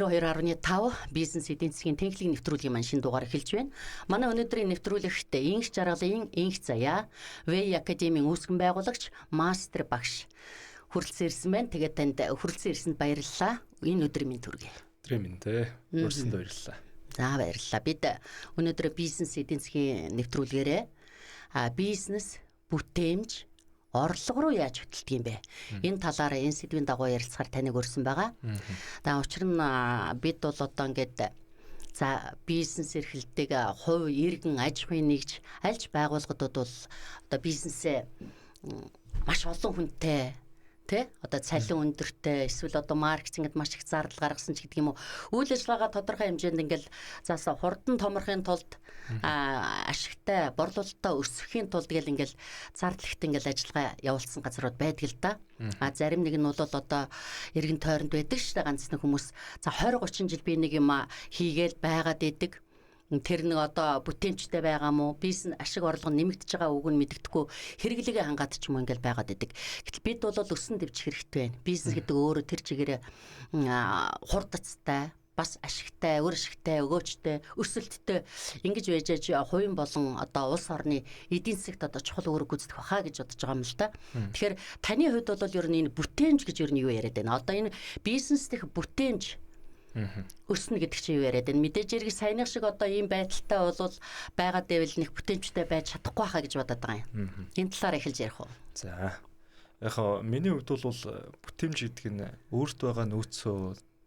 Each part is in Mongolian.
92.5 бизнес эдийн засгийн тэнхлэг нэвтрүүлгийн маань шинэ дугаар эхэлж байна. Манай өнөөдрийн нэвтрүүлэгт Инх Жаргалын Инх Заяа, Вэй академийн үүсгэн байгуулагч, мастер багш хүрэлцэн ирсэн байна. Тэгээд танд хүрэлцэн ирсэнд баярлалаа. Энэ өдрийн минь төргий. Өдрийн минь дээ. Урьсанд баярлалаа. За баярлалаа. Бид өнөөдөр бизнес эдийн засгийн нэвтрүүлгээрээ бизнес бүтээмж орлого руу яаж хөтэлдэг юм бэ? Энэ талаар энэ сэдвийн дагуу ярилцахаар таныг өрсөн байгаа. За учир нь бид бол одоо ингээд за бизнес эрхэлдэг хувь иргэн аж ахуйн нэгж альж байгууллагуудад бол одоо бизнесээ маш олон хүнтэй тэ одоо цалин өндөртэй эсвэл одоо маркетингд маш их зардал гаргасан ч гэдэг юм уу, үйл ажиллагаагаа тодорхой хэмжээнд ингээл заасаа хурдан томорхын тулд ашигтай борлуулалтаа өсөхийн тулд гэл ингээл зардал ихтэй ингээл ажиллагаа явуулсан газрууд байдаг л да. А зарим нэг нь бол одоо эргэн тойронд байдаг шүү дээ, ганц нэг хүмүүс за 20 30 жил би нэг юм хийгээл байгаад идэг. Тэр нэг одоо бүтээмжтэй байгаа мó, бизнес ашиг орлого нэмэгдэж байгаа үг нь мэддэхгүй хэрэглээгээ хангаад ч юм уу ингээл байгаад идэг. Гэтэл бид бол өсөн дэвжих хэрэгтэй байна. Бизнес гэдэг өөрөө тэр чигээрээ хурдацтай, бас ашигтай, өөр ашигтай, өгөөчтэй, өрсөлдөлттэй ингэж байж аж хувийн болон одоо улс орны эдийн засагт одоо чухал үүрэг гүйцэтгэх баха гэж бодож байгаа юм л та. Тэгэхээр таны хувьд бол ер нь энэ бүтээмж гэж ер нь юу яриад байна? Одоо энэ бизнес дэх бүтээмж өснө гэдэг чинь юу яриад байна? Мэдээж хэрэг саяных шиг одоо ийм байдалтай бол байгаад байвал нэг бүтээмжтэй байж чадахгүй хаа гэж бодоод байгаа юм. Энэ талаар эхэлж ярих уу? За. Яг хоо миний хувьд бол бүтээмж гэдэг нь өөрт байгаа нөөцөө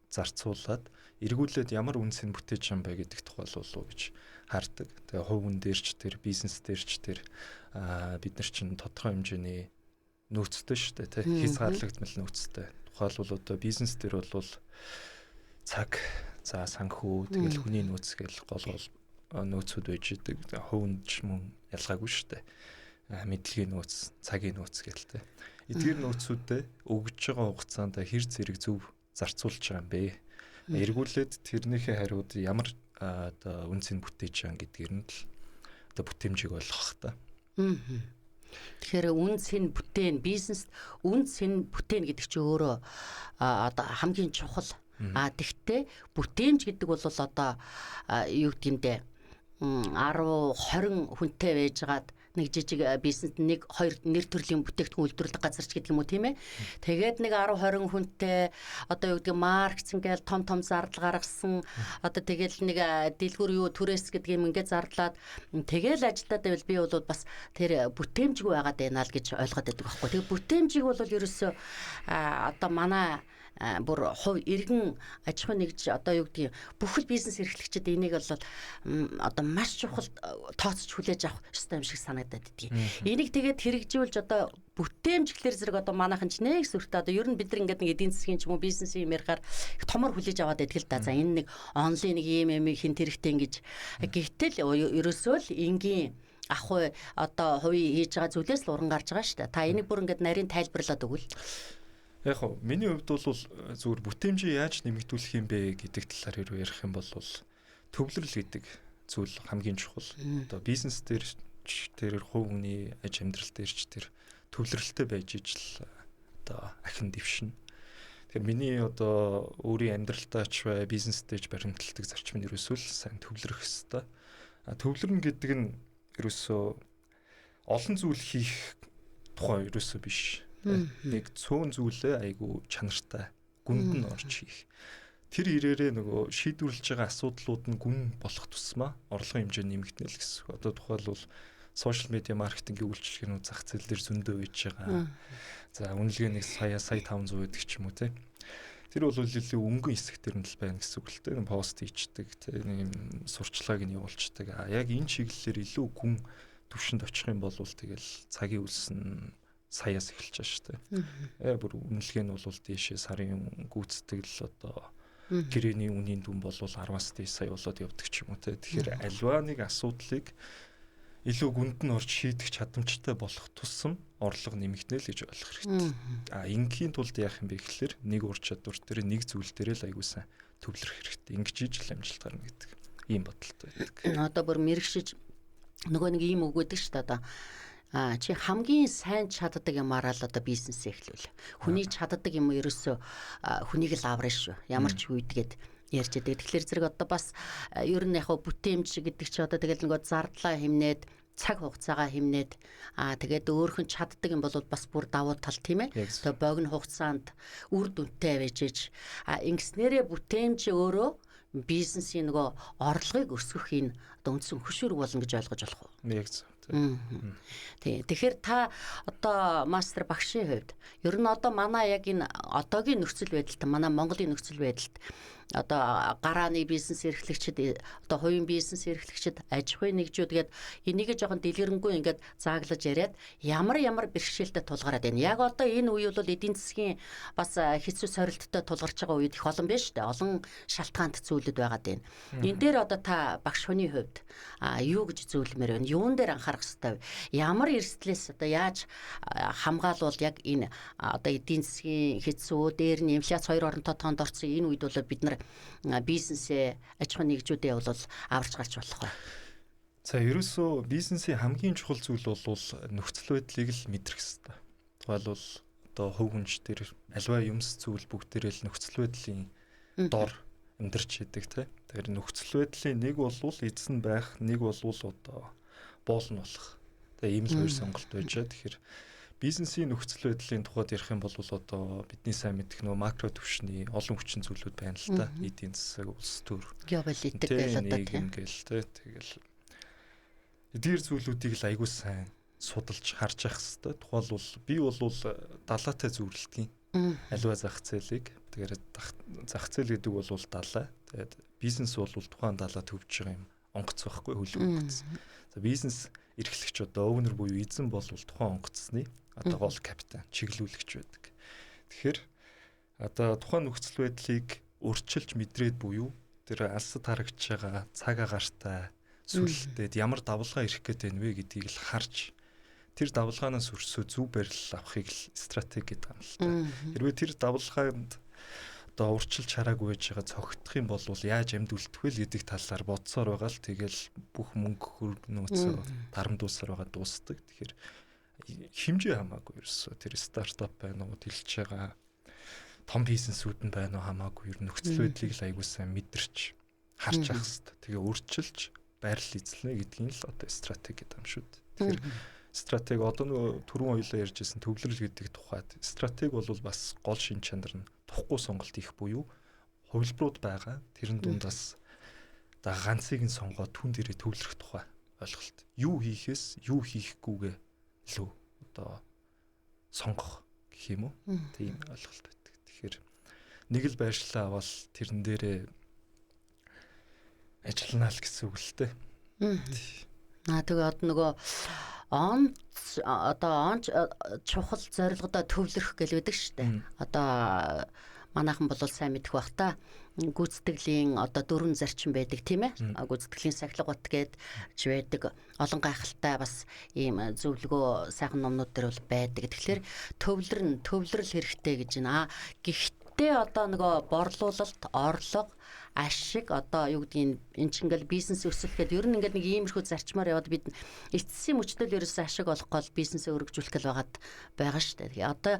зарцуулаад эргүүлээд ямар үнцийг бүтээж юм бэ гэдэг тухай болов уу гэж хардаг. Тэгээ хувь хүн дээр ч тэр бизнес дээр ч тэр бид нар чинь тодорхой хэмжээний нөөцтэй шүү дээ, тэ, хязгаарлагдмал нөөцтэй. Тухайлбал одоо бизнес дээр бол цаг, за санхүү, тэгэл хүний нөөц гэл гол гол нөөцүүд байж идэг. Хувь хүн ч мөн ялгаагүй шүү дээ. Мэдлэгийн нөөц, цагийн нөөц гэл тэ. Эдгээр нөөцүүдэд өгж байгаа хугацаанд хэр зэрэг зөв зарцуулж байгаа юм бэ? Эргүүлээд тэрнийхээ хариуд ямар одоо үнцийг бүтээж байгаа гэдгээр нь л одоо бүтээмжийг ойлгох та. Тэгэхээр үн цэн бүтээн, бизнест үн цэн бүтээн гэдэг чинь өөрөө одоо хамгийн чухал. А тэгтээ бүтээмж гэдэг бол одоо юу гэдэг юм бэ? 10 20 хүнтэй байжгаад нэг жижиг бизнест 1 2 нэр төрлийн бүтээгдэхүүн үйлдвэрлэдэг газар ч гэдэг юм уу, тийм ээ. Тэгээд нэг 10 20 хүнтэй одоо юу гэдэг маркетинг гээл том том зардал гаргасан. Одоо тэгэл нэг дэлгүүр юу түрээс гэдэг юм ингээд зардлаад тэгэл ажиллаад байвал би бол бас тэр бүтээмжгүй байгаад байна л гэж ойлгоод байдаг байхгүй. Тэгээ бүтээмжийг бол ерөөсөө одоо манай бүр хувь иргэн аж ахуйн нэгж одоо юу гэдгийг бүхэл бизнес эрхлэгчид энийг бол одоо маш чухал тооцож хүлээж авах ёстой юм шиг санагдаад байдгийг. Энийг тэгээд хэрэгжүүлж одоо бүтээмж гэхлээр зэрэг одоо манайхан ч нэг сүртэй одоо ер нь бид нар ингээд нэг эдийн засгийн ч юм уу бизнесийн юм ярихаар их томор хүлээж аваад байдаг л да. За энэ нэг онлайн нэг юм юм хин тэрэгтэй ингэж гэтэл ерөөсөө л энгийн ах одоо хувийн хийж байгаа зүйлээс л уран гарч байгаа шүү дээ. Та энийг бүр ингээд нарийн тайлбарлаад өгвөл. Яг хоо миний хувьд бол зүгээр бүтээмжийг яаж нэмэгдүүлэх юм бэ гэдэг талаар хэрвээ ярих юм бол төвлөрөл гэдэг зүйл хамгийн чухал. Одоо бизнес дээр ч тэр хувь хүний аж амьдрал дээр ч тэр төвлөрөлтэй байж ижил одоо ахин дэвшинэ. Тэгэхээр миний одоо өөрийн амьдралтаа ч бай, бизнестэй ч баримталдаг зарчим нь ерөөсөө л сайн төвлөрөх ёстой. А төвлөрнө гэдэг нь ерөөсөө олон зүйл хийх тухай ерөөсөө биш. Нэг цөөн зүйлээ айгүй чанартай гүнд нь орж хийх. Тэр ирээрээ нөгөө шийдвэрлэж байгаа асуудлууд нь гүн болох тусмаа орлогын хэмжээ нэмэгдэнэ л гэсэн. Одоо тухайлбал сошиал медиа маркетингийн үйлчилгээнүүд зах зээл дээр зөндөө байж байгаа. За үнэлгээ нэг сая 500 байдаг ч юм уу те. Тэр бол илүү өнгөн хэсэг дээр нь л байна гэсэн үг л те. Пост хийчдэг те, нэг юм сурчлагыг нь явуулцдаг. А яг энэ чиглэлээр илүү гүн төвшөнд очих юм бол тэгэл цагийн үлс нь саяас эхэлж байгаа шүү дээ. Бүр үнэлгээ нь бол дээшээ сарын гүйцэтгэл одоо гэрээний үнийн дүн бол 10-аас дээш сая болоод явдаг ч юм уу те. Тэгэхээр альва нэг асуудлыг илүү гүнд нь орж шийдэх чадамжтай болох тусам орлого нэмэгдэнэ л гэж ойлгох хэрэгтэй. А ингийн тулд яах юм бэ гэхэлэр нэг ур чадвар дээр нэг зүйл дээр л аягүй сайн төвлөрөх хэрэгтэй. Ингэж ижил амжилт гарна гэдэг ийм бодолтой байдаг. Одоо бүр мэрэгшиж нөгөө нэг ийм үг өгдөг шүү дээ одоо. Чи хамгийн сайн чаддаг юмараа л одоо бизнес эхлүүл. Хүний чаддаг юм ерөөсөө хүнийг л аврна шүү. Ямар ч үедгээд Ярьж байдаг. Тэгэхээр зэрэг одоо бас ер нь яг бүтээмж гэдэг чи одоо тэгэл нөгөө зардлаа хэмнээд, цаг хугацаагаа хэмнээд, тэгээд өөрхөн чаддаг юм бол бас бүр давуу тал, тийм ээ. Тэгээ богино хугацаанд үр дүнтэй байж ээж ингэснээрээ бүтээмж өөрөө бизнесийн нөгөө орлогыг өсгөх энэ одоо үндсэн хөшүүрэг болно гэж ойлгож болох уу? Яг зөв. Тий. Тэгэхээр та одоо мастер багшийн хувьд ер нь одоо манай яг энэ одоогийн нөхцөл байдалд, манай Монголын нөхцөл байдалд одоо гарааны бизнес эрхлэгчид, одоо хувийн бизнес эрхлэгчид, аж ахуйн нэгжүүд гээд энийг жоохон дэлгэрэнгүй ингээд зааглаж яриад ямар ямар бэрхшээлтэй тулгараад байна. Яг одоо энэ үе бол эдийн засгийн бас хэцүү сорилттой тулгарч байгаа үед их олон байна шүү дээ. Олон шалтгаант зүйлүүд байгаад байна. Энэ дээр одоо та багш хүний хувьд юу гэж зөвлөмөр байна? Юун дээр анхаарах хэрэгтэй вэ? Ямар эрсдлээс одоо яаж хамгаалвал яг энэ одоо эдийн засгийн хэцүү дээр нь инфляц 2 оронтой тоонд орсон энэ үед бол бид нар бизнесээ, аж ахуйн нэгжүүдээ бол аварч гарч болох вэ? За, ерөөсөө бизнесийн хамгийн чухал зүйл бол нөхцөл байдлыг л мэдрэх хэрэгтэй. Тухайлбал одоо хувь хүнч дээр альва юмс зүйл бүгдээрээ л нөхцөл байдлын дор амьдарч идэг, тий. Тэгэхээр нөхцөл байдлын нэг бол эзэн байх, нэг бол одоо боол нь болох. Тэгээ ийм л хоёр сонголт байж байгаа. Тэгэхээр бизнесийн нөхцөл байдлын тухайд ярих юм бол одоо бидний сайн мэдэх нөгөө макро түвшний олон хүчин зүйлүүд байна л та. Эдийн засаг, улс төр, геополитик гэл одоо тийм гэл тэ. Тэгэл эдгээр зүйлүүдийг л айгуу сайн судалж харж явах хэрэгтэй. Тухайлбал би бол далаатай зөвлөлтгийн аливаа зах зээлийг, тэгэхээр зах зээл гэдэг бол далай. Тэгээд бизнес бол тухайн далаа төвж байгаа юм онгоц байхгүй, хөлөг онгоц. За, бизнес эрхлэгч одоо owner буюу эзэн бол тухайн онгоцны одоо гол капитан, чиглүүлэгч байдаг. Тэгэхээр одоо тухайн нөхцөл байдлыг өөрчилж мэдрээд буюу тэр алсад харагдж байгаа цаг агаартай сүлэлтэд ямар давлгаа ирэх гээд байна вэ гэдгийг л харж, тэр давлгаанаас өрсөө зөв барилал авахыг л стратеги гэдэг юм л та. Хэрвээ тэр давлгаанд одоо урчилж хараагүй байж байгаа цогтох юм бол яаж амьд үлдэх вэ гэдэг талаар бодсоор байгаа л тэгэл бүх мөнгө хөргнөөцөө тарамдуулсаар байгаа дуустдаг. Тэгэхээр хэмжээ хамаагүй ерөөсөө тэр стартап байна уу, дэлж байгаа том бизнесүүд нь байна уу хамаагүй ер нь нөхцөл байдлыг л аягүй сайн мэдэрч харж авах хэрэгтэй. Тэгээ өөрчилж байрлал эзэлнэ гэдгийг л одоо стратеги гэдэг юм шүү дээ. Тэгэхээр стратеги одоо нөгөө түрүүн хоёлаа ярьжсэн төвлөрөл гэдэг тухайд стратеги бол бас гол шин чанар нь тухгүй сонголт их буюу хувилбарууд байгаа. Тэрэн дундаас одоо ганцыг нь сонгоод түн дээрээ төвлөрөх тухай ойлголт. Юу хийхээс юу хийхгүйгээ илүү одоо сонгох гэх юм уу? Тийм ойлголт байдаг. Тэгэхээр нэг л байршлаа аваад тэрэн дээрээ ажиллана л гэсэн үг л дээ. Тэгээ одоо нөгөө он одоо он чухал зорилгодоо төвлөрөх гэл байдаг шүү дээ. Одоо манайхан бол сайн мэдэх бах та, гүйцэтгэлийн одоо дөрвөн зарчим байдаг, тийм ээ. Гүйцэтгэлийн сахилга бат гээд ч байдаг. Олон гайхалтай бас ийм зөвлөгөө сайхан номнууд дээр бол байдаг. Тэгэхээр төвлөрн, төвлөрөл хэрэгтэй гэж байна. Гэхдээ одоо нөгөө борлуулалт, орлого, ашиг одоо юу гэдгийг эн чинь ингээл бизнес өсөлт гээд ер нь ингээл нэг иймэрхүү зарчмаар яваад бид эцсийн мөчтөл ерөөсөө ашиг олох гол бизнесээ өргөжүүлэх гэл байгаад байгаа шүү дээ. Тэгээ одоо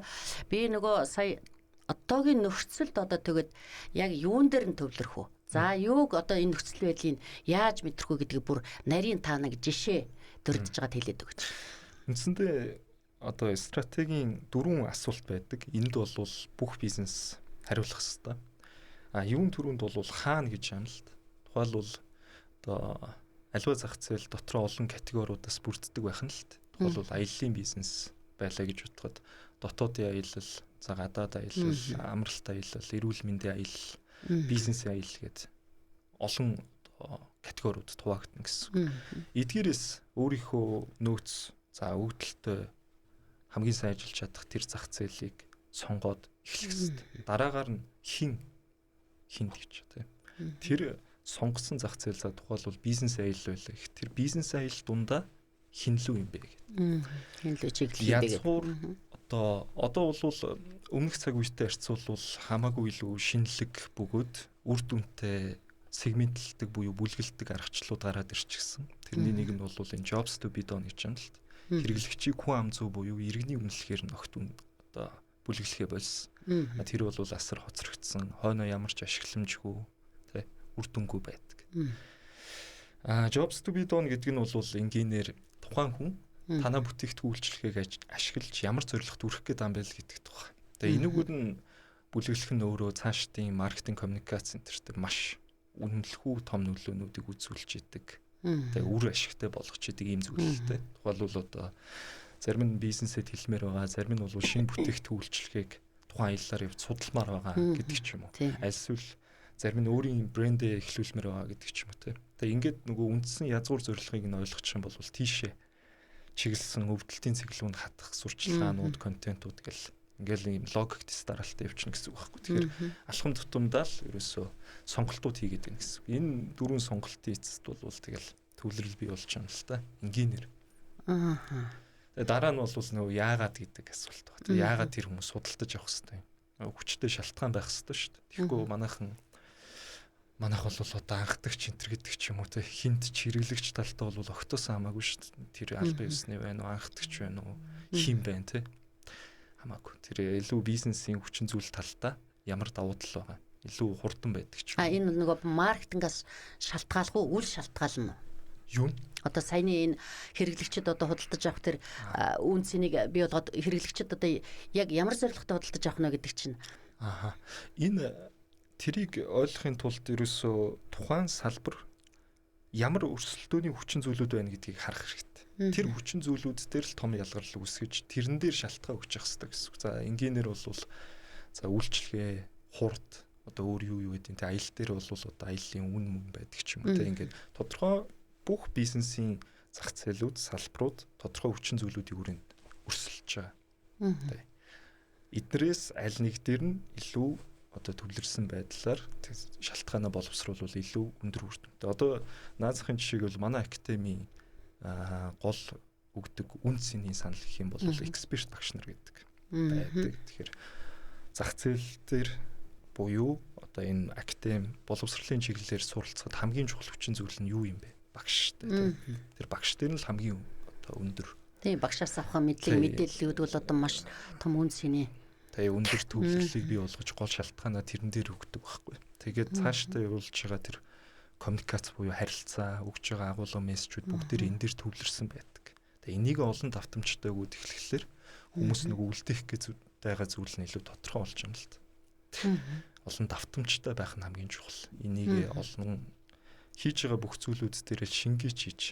би нөгөө сая одоогийн нөхцөлд одоо тэгээд яг юун дээр нь төвлөрөх үү? За, юуг одоо энэ нөхцөл байдлыг яаж мэдрэх үү гэдгийг бүр нарийн та нэг жишээ дурдж байгаад хэлээд өгөөч. Үндсэндээ одоо стратегийн дөрвөн асуулт байдаг. Энд бол бүх бизнес хариулах хэрэгтэй. А юун түрүүнд бол хаана гэж юм л. Тухайлбал одоо аливаа зах зээл дотроо олон категориудаас бүрддэг байх нь л. Тухайлбал аяллаа бизнес байлаа гэж бодоход дотоодын аялал, за гадаад аялал, амралт аялал, эрүүл мэндийн аялал, бизнесийн аялал гээд олон категориудад хуваагдана гэсэн. Эдгээрээс өөрийнхөө нөөц, за өгдөлтөй хамгийн сайн ажиллаж чадах тэр зах зээлийг сонгоод эхлэх хэрэгтэй. Дараагаар нь хин хинд гэж тийм. Тэр сонгосон зах зээл, за тухайлбал бизнес аялал байлаа гэх. Тэр бизнес аялал дундаа хинлүү юм бэ гэдэг. Хинлүү чиглэл юм бэ гэдэг. Язгуур одоо бол өмнөх цаг үетэй харьцуулбал хамаагүй илүү шинэлэг бөгөөд үр дүнтэй сегментлдэг буюу бүлгэлдэг аргачлалууд гараад ирчихсэн. Тэрний нэг нь бол энэ jobs to be done гэж юм л. Хэрэглэгчийг хүн ам зүй буюу иргэний үнэлэхээр нь огт одоо бүлэглэхээ болсон. Тэр бол асар хоцрогдсон. Хойноо ямар ч ашигламжгүй үр дүнгүй байдаг. Jobs to be done гэдэг нь бол энгийнээр тухайн хүн танаа бүтээгдэхүүн үйлчилгээг ашиглаж ямар зорилгот хүрэх гээд байгаа юм бэ л гэдэг тухай. Тэгээ энүүгээр нь бүлэглэх нь өөрөө цаашдын маркетинг коммуникац центрт маш үнэмлэхүү том нөлөөнүүдийг үзүүлж идэг. Тэгээ үр ашигтай болгож идэг ийм зүйл л дээ. Тухайлбал одоо зарим нь бизнесэд хэлмээр байгаа, зарим нь бол шинэ бүтээгдэхүүн үйлчилгээг тухайн аяллаар явж судалмаар байгаа гэдэг ч юм уу. Альсвал зарим нь өөрийн брэндээ эхлүүлмээр байгаа гэдэг ч юм уу те. Тэгээ ингээд нөгөө үндсэн язгуур зорилгыг нь ойлгочих юм бол тийшээ чиглэсэн өвдөлтийн цэглүүнд хатах сурчлагаанууд, контентууд гэл ингээл ийм логик тест дараалтай явчихна гэсэн үг байхгүй. Тэгэхээр алхам тутамдаа л ерөөсөө сонголтууд хийгээд байна гэсэн үг. Энэ дөрвөн сонголтын эцэст бол тэгэл төвлөрөл бий болж юм л та. Энгийнээр. Тэгээ дараа нь бол нөгөө яагаад гэдэг асуулт байна. Тэгээ яагаад тэр хүмүүс судалдаж явах хэвтэй юм. Хүчтэй шалтгаан байх хэвтэй шүү дээ. Тэгэхгүй манайх бол одоо анхдагч энэ төр гэдэг ч юм уу те, хинт ч хэрэглэгч талтай бол огтоос хамаагүй шүү дээ. Тэр албан ёсны байна уу, анхдагч байна уу, хин байна те. Хамаагүй. Тэр илүү бизнесийн хүчин зүйл талдаа ямар давуу тал байгаа. Илүү хурдан байдаг ч юм. А энэ нөгөө маркетингаас шалтгаалах уу, үл шалтгаална уу? Юу? Одоо саяны энэ хэрэглэгчид одоо худалдаж авах тэр үн цэнийг бий болгоод хэрэглэгчид одоо яг ямар зорилготой худалдаж авах нь гэдэг чинь. Аха. Энэ тэрийг ойлгохын тулд ерөөсөө тухайн салбар ямар өрсөлдөөний хүчин зүйлүүд байна гэдгийг харах хэрэгтэй. Тэр хүчин зүйлүүд дээр л том ялгарлал үүсгэж тэрэн дээр шалтгаан өгч явах хэрэгтэй гэсэн үг. За энгийнээр бол за үйлчилгээ, хурд, одоо өөр юу юу гэдэг нь тэ, аялал дээр бол одоо аяллаа үн мөн байдаг ч юм уу тэ, ингээд тодорхой бүх бизнесийн зах зээлүүд, салбарууд тодорхой хүчин зүйлүүдийг хүрээнд өрсөлдөж байгаа. Тэ. Эднэрээс аль нэг дээр нь илүү одоо төвлөрсөн байдлаар шалтгаанаа боловсруулвал илүү өндөр үр дүнтэй. Одоо наазахын жишээг бол манай академийн гол өгдөг үн цэний санал гэх юм бол эксперт багш нар гэдэг байдаг. Тэгэхээр зах зээл дээр буюу одоо энэ академи боловсролын чиглэлээр суралцахад хамгийн чухал хүчин зүйл нь юу юм бэ? Багш шүү дээ. Тэр багш дээр нь л хамгийн одоо өндөр. Тийм, багшаас авах мэдлэг мэдээллүүд бол одоо маш том үн цэний. Тэгээ өндөр төвлөрлийг бий болгож гол шалтгаанаа тэрэн дээр өгдөг байхгүй. Тэгээд цаашдаа явуулж байгаа тэр коммуникац буюу харилцаа, өгж байгаа агуулга мессежүүд бүгдээр энэ дээр төвлөрсөн байдаг. Тэгээ энийг олон давтамжтай өгөөд эхлэхлээр хүмүүс нэг үлдээх гэж байгаа зүйл нь илүү тодорхой болж юм л та. Олон давтамжтай байх нь хамгийн чухал. Энийг олон хийж байгаа бүх зүйлүүд дээр шингээж хийж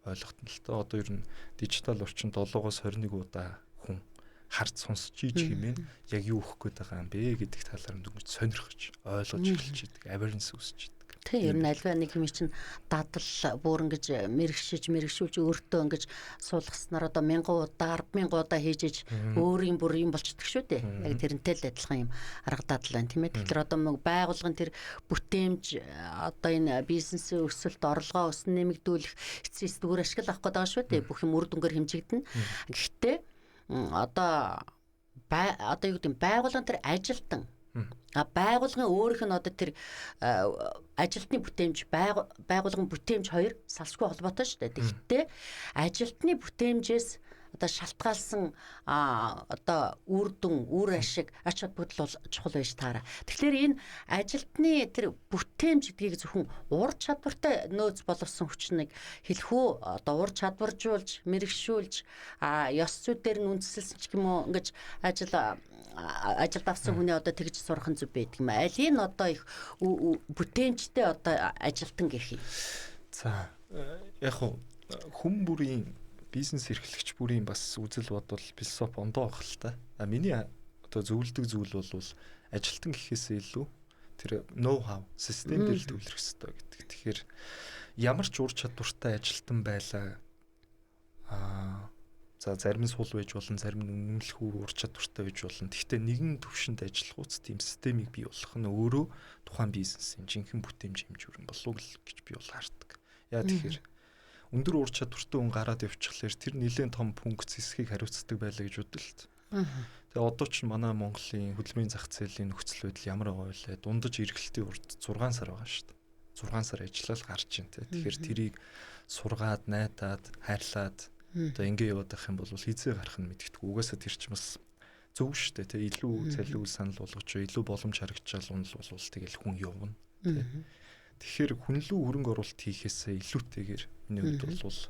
ойлгохт нь л та. Одоо ер нь дижитал орчинд 7-оос 21 удаа хүн харж сонсч иж хэмээн яг юу өгөх гээд байгаа юм бэ гэдэг талаар дөнгөж сонирхож ойлгож эхэлж идэг, awareness үүсэж идэг. Тийм, ер нь альва нэг юм чинь дадал бүр ингэж мэрэгшиж мэрэгшүүлж өөртөө ингэж суулгаснаар одоо 1000 удаа 10,000 удаа хийж иж өөрийн бүр юм болчдөг шүү дээ. Яг тэрнтэй л адилхан юм арга дадал байна, тийм ээ. Тэгэхээр одоо мөг байгуулгын тэр бүтээмж одоо энэ бизнесийн өсөлт, орлогоо өсөн нэмэгдүүлэх эцсийн үр ашиг авах гээд байгаа шүү дээ. Бүх юм үр дүнгээр хэмжигдэнэ. Гэхдээ одоо юу гэдэг нь байгууллагын тэр ажилтан байгууллагын өөрийнх нь одоо тэр ажилтны бүтээмж, байгууллагын бүтээмж хоёр салшгүй холбоотой шүү дээ. Тэгэхдээ ажилтны бүтээмжээс одоо шалтгаалсан одоо үр дүн, үр ашиг, ач холбогдол бол чухал байж таараа. Тэгэхээр энэ ажилтны тэр бүтээмж гэдгийг зөвхөн ур чадвартай нөөц боловсон хүчнийг хэлэх үү? Одоо ур чадваржуулж, мэрэгшүүлж, ёс зүй дээр нь үндэслэсэн ч юм уу ингэж ажилд авсан хүний одоо тэгж сурах нь зүв байдаг юм. Алийг нь одоо их бүтээмжтэй одоо ажилтан гэх юм. За яг хүн бүрийн бизнес эрхлэгч бүрийн бас үзэл бодол, философи ондоо байх л та. А миний одоо зөвлөдөг зүйл бол ажилтан гэхээсээ илүү тэр ноу хау систем дээр л төвлөрөх ёстой гэдэг. Тэгэхээр ямар ч ур чадвартай ажилтан байлаа. За зарим нь сул байж болно, зарим нь үнэмлэхүү ур чадвартай байж болно. Гэхдээ нэгэн төвшөнд ажиллахуйц тийм системийг бий болгох нь өөрөө тухайн бизнесийн жинхэнэ бүтээмж хэмжүүр болов гэж би бол хардаг. Яа тэгэхээр өндөр ур чадвартай хүн гараад явчихлаар тэр нэлээд том функц хэсгийг хариуцдаг байлаа гэж бодсон л т. Тэгээ одоо ч манай Монголын хөдөлмөрийн зах зээлийн нөхцөл байдал ямар байгаа вэ? Дундаж эргэлтийн урд 6 сар байгаа шүү дээ. 6 сар ажиллаад гарч ийн тэ. Тэгэхээр тэрийг сургаад, найдаад, хайрлаад одоо ингэ яваад байх юм бол хизээ гарах нь мэдгэдэггүй. Угаасаа тэр чинь бас зөв шүү дээ тэ. Илүү цалиул санал болгож, илүү боломж харагдчаал унал болвол тэгэл хүн явна тэ. Тэгэхээр хүн лүү хөрөнгө оруулалт хийхээсээ илүүтэйгээр миний хувьд бол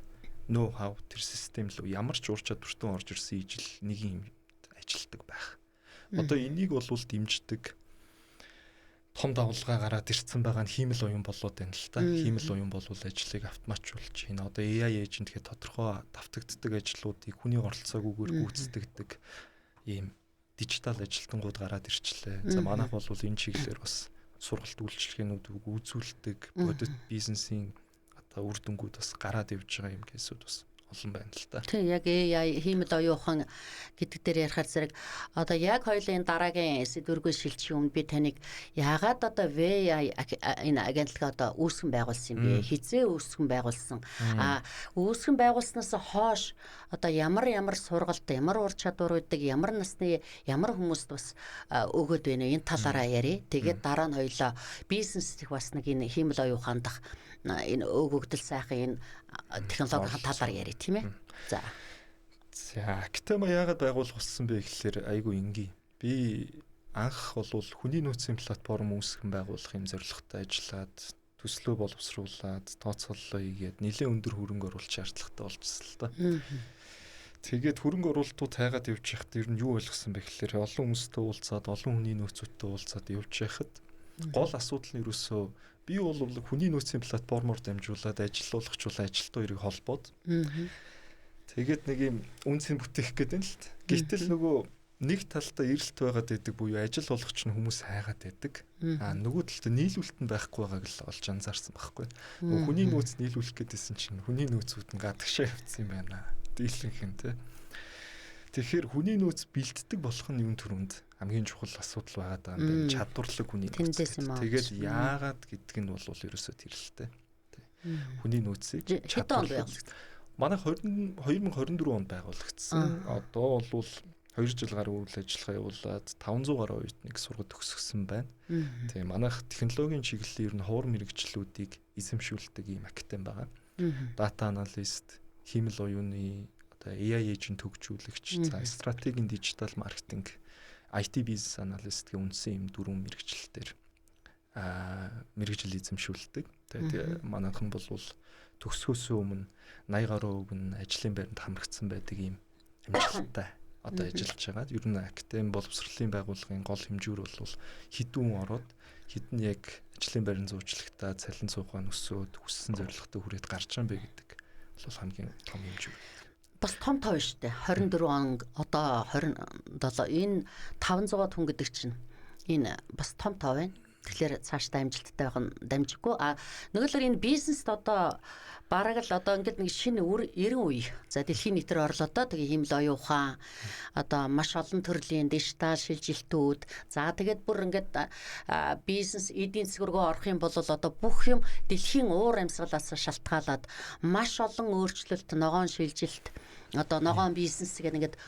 know how тэр систем лүү ямар ч ур чадвартай орж ирсэн ижил нэг юм ажилтдаг байх. Одоо энийг бол дэмждэг том давлгаа гараад ирсэн байгаа нь хиймэл оюун болоод байна л та. Хиймэл оюун бол ажлыг автоматжуулж байна. Одоо AI agent гэх тодорхой давтагддаг ажлуудыг хүний оролцоогүйгээр гүйцэтгэдэг ийм дижитал ажилтнууд гараад ирчлээ. За, манайх бол энэ чиглэлээр бас сургалт үйлчилгээнүүд үзүүлдэг, бодит бизнесийн одоо үр дүнгууд бас гараад явж байгаа юм case үүд бас олон байна л та. Тийм, яг AI, хиймэл оюухан гэдэг дээр ярихаар зэрэг одоо яг хоёулын дараагийн сэдвэргүй шилжих өмнө би таныг яагаад одоо VAI энэ агентлаг одоо үүсгэн байгуулсан юм бэ? Хизээ үүсгэн байгуулсан? Үүсгэн байгуулснаас хойш одоо ямар ямар сургалт, ямар ур чадваруудыг ямар насны ямар хүмүүст бас өгөөд байна вэ? Энэ талаараа ярив. Тэгээд дараа нь хоёулаа бизнес их бас нэг энэ хиймэл оюун дах энэ өгөгдөл сайхан энэ технологийн талаар ярив, тийм ээ. За. За, Актема яагаад байгуулах болсон бэ гэхлээр айгүй энгийн. Би анх бол хүний нөөцийн платформ үүсгэн байгуулах юм зорилготой ажиллаад, төслөө боловсруулад, тооцооллоо хийгээд нэлээд өндөр хөрөнгө оруулалт шаардлагатай болчихсон л та. Тэгээд хөрөнгө оруулалтууд хайгаад явж байхад ер нь юу ойлгосон бэ гэхлээр олон хүмүүстэй уулзаад, олон хүний нөөцүүдтэй уулзаад явж байхад гол асуудал нь ерөөсөө би бол хүний нөөцийн платформоор дамжуулаад ажил олгочулаа ажилтны хоёрыг холбоод тэгээд нэг юм үнэ цэн бүтээх гэдэг нь л. Гэтэл нөгөө нэг талдаа эрэлт байгаад байдаг буюу ажил олгоч нь хүмүүс хайгаад байдаг. А нөгөө талдаа нийлүүлэлт нь байхгүй байгааг л олж анзаарсан байхгүй. Нөгөө хүний нөөц нийлүүлэх гэдээсэн чинь хүний нөөцүүд нь гадагшаа явцсан юм байна. Дийлэнх нь те. Тэгэхээр хүний нөөц бэлддэг болох нь юун төрөнд хамгийн чухал асуудал байгаад байгаа юм байна. Чадварлаг хүний нөөц. Тэгээд яагаад гэдг нь бол ерөөсөө тэр л дээ. Хүний нөөцийг чадварлаг. Манай 2024 онд байгуулагдсан. Одоо бол 2 жил гаруй үйл ажиллагаа явуулаад 500 гаруй оюутныг сургаж төгсгсөн байна. Тэгээ манайх технологийн чиглэлийн ер нь ховор мэргэжлүүдийг эзэмшүүлдэг ийм академи байгаа. Data analyst, хиймэл оюуны одоо AI agent хөгжүүлэгч, за, стратегийн дижитал маркетинг, IT бизнес аналист гэх үндсэн ийм дөрвөн мэргэжил дээр мэргэжил эзэмшүүлдэг. Тэгээд манайхан бол төгсгөөсөө өмнө 80 гаруй хувь нь ажлын байранд хамрагдсан байдаг ийм амжилттай одоо ажиллаж байгаа. Ер нь академи боловсролын байгууллагын гол хэмжүүр бол хэдэн хүн ороод хэд нь яг ажлын байранд зуучлагтаа цалин цуухаа өсөөд хүссэн зорилготой хүрээд гарч байгаа юм бэ гэдэг бол хамгийн том хэмжүүр. Бас том тоо шүү дээ. 24 он, одоо 27, энэ 500 хүн гэдэг чинь энэ бас том тоо байна. Тэгэхээр цаашдаа амжилттай байх нь дамжиггүй. А нөгөөлөр энэ бизнест одоо бараг л одоо ингээд нэг шинэ 90 үе. За, дэлхийн нийтээр орлоо доо. Тэгээ хиймэл оюун ухаан, одоо маш олон төрлийн дижитал шилжилтүүд. За, тэгээд бүр ингээд бизнес эдийн засаг руу орох юм бол одоо бүх юм дэлхийн уур амьсгалаас шалтгаалаад маш олон өөрчлөлт, ногоон шилжилт, одоо ногоон бизнес гэх ингээд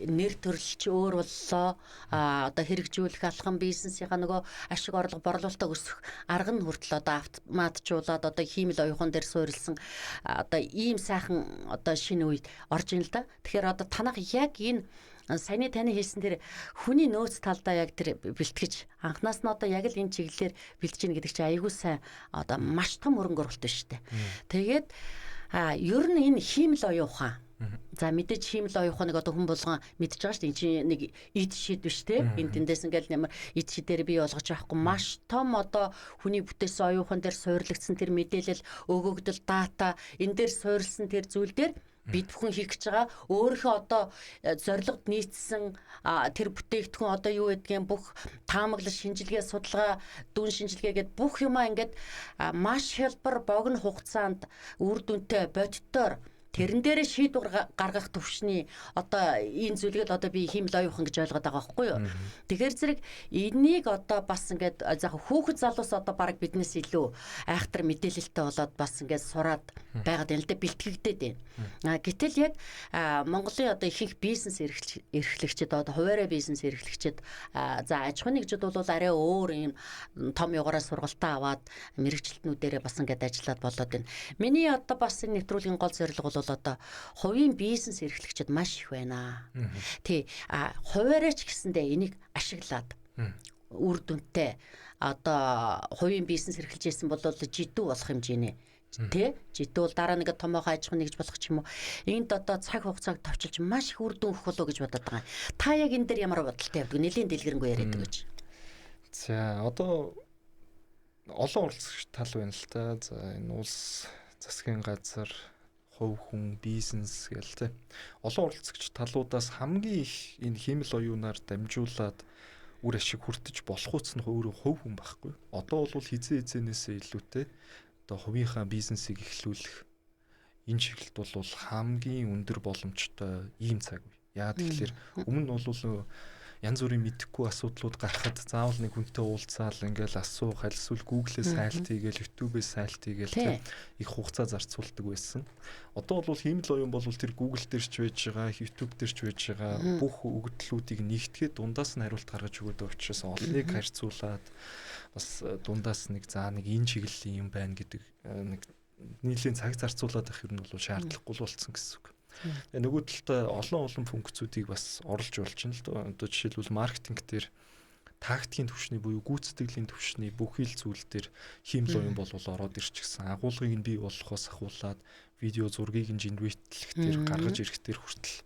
нэр төрөл ч өөр боллоо. А одоо хэрэгжүүлэх алхам, бизнесийнхаа нөгөө ашиг орлого, борлуулалтаа өсөх арга нь хүртэл одоо автоматжуулаад, одоо хиймэл оюухан дээр суурилсан одоо ийм сайхан одоо шинэ үед орж ийн л да. Тэгэхээр одоо танах яг энэ саяны таны хэлсэн тэр хүний нөөц талдаа яг тэр бэлтгэж анхнаас нь одоо яг л энэ чиглэлээр бэлтэж гин гэдэг чинь аягүй сайн, одоо маш том хөрөнгө оруулалт биш үү. Тэгээд ер нь энэ хиймэл оюун ухаан. За, мэдээж хиймэл оюун ухааныг одоо хүн болгон мэдж байгаа шүү дээ. Энэ чинь нэг ид шид биш те. Энэ тэндээс ингээл ямар ид шидээр бий болгож байхгүй, маш том одоо хүний бүтээсэн оюун ухаан дээр суурилагдсан тэр мэдээлэл, өгөгдөл, data, энэ дээр суурилсан тэр зүйл дээр бид бүхэн хийх гэж байгаа өөрийнхөө одоо зорилгод нийцсэн тэр бүтээгдэхүүн, одоо юу гэдгийг, бүх таамаглал, шинжилгээ, судалгаа, дүн шинжилгээ гэд бүх юмаа ингээд маш хялбар, богино хугацаанд үр дүнтэй бодиттоор тэрэн дээрээ шийдвэр гаргах төвшний одоо энэ зүйлийг л одоо би хиймэл оюухан гэж ойлгоод байгаа байхгүй юу. Тэгэхээр зэрэг энийг одоо бас ингээд за хүүхэд залуус одоо баг биднээс илүү айхтар мэдээлэлтэй болоод бас ингээд сураад байгаад байна л да, бэлтгэгдээд байна. Гэтэл яг Монголын одоо ихэнх бизнес эрхлэгчид, одоо хуваарай бизнес эрхлэгчид, за, аж ахуйн нэгжүүд бол арай өөр юм том югаараа сургалтаа аваад мэргэжилтнүүдээрээ бас ингээд ажиллаад болоод байна. Миний одоо бас энэ нэвтрүүлгийн гол зорилго бол одоо хувийн бизнес эрхлэгчид маш их байна. Тий. А хуваарай ч гэсэндээ энийг ашиглаад үр дүнтэй одоо хувийн бизнес эрхэлж исэн бол жидүү болох хэмжээний тэ жидүү бол дараа нэг томоохон аж ахуй нэгж болох ч юм уу. Энд одоо цаг хугацааг товчилж маш их үр дүн өгөх болов гэж бодод байгаа. Та яг энэ дээр ямар бодолтой явдаг? Нэлийн дэлгэрэнгүй яриад өгөөч. За одоо олон оролцогч тал байна л та. За энэ улс засгийн газар, хувь хүн, бизнес гэл тэ. Олон оролцогч талуудаас хамгийн их энэ хиймэл оюунаар дамжуулаад үр ашиг хүртэж болох үс нь өөрөө хувь хүн байхгүй. Одоо бол хизээ хизээнээсээ илүүтэй одоо хувийнхаа бизнесийг эхлүүлэх энэ чиглэлд бол хамгийн өндөр боломжтой ийм цаг үе. Яагаад тэгэхээр өмнө нь бол янз бүрийн мэдэхгүй асуудлууд гарахад заавал нэг хүнтэй уулзаал ингээл асуух, аль эсвэл Google-ээс сайлт хийгээл, YouTube-ээс сайлт хийгээл тийм их хугацаа зарцуулдаг байсан. Одоо бол хиймэл оюун бол тэр Google дээр ч байж байгаа, YouTube дээр ч байж байгаа бүх өгөгдлүүдийг нэгтгээд дундаас нь хариулт гаргаж өгöd учраас олныг харьцуулаад бас дундаас нэг за нэг энэ чиглэлийн юм байна гэдэг нэг нийлэлийн цаг зарцуулаад байх юм бол шаардлагагүй болцсон гэсэн үг. Тэгээ нөгөө талдаа олон олон функцүүдийг бас оруулж болж байна л доо. Одоо жишээлбэл маркетинг дээр тактикийн түвшний буюу гүйцэтгэлийн түвшний бүхий л зүйл дээр хиймэл оюун болвол ороод ирчихсэн. Агуулгыг нь бий болгохоос ахуулаад видео зургийг нь генератлэх дээр гаргаж ирэх дээр хүртэл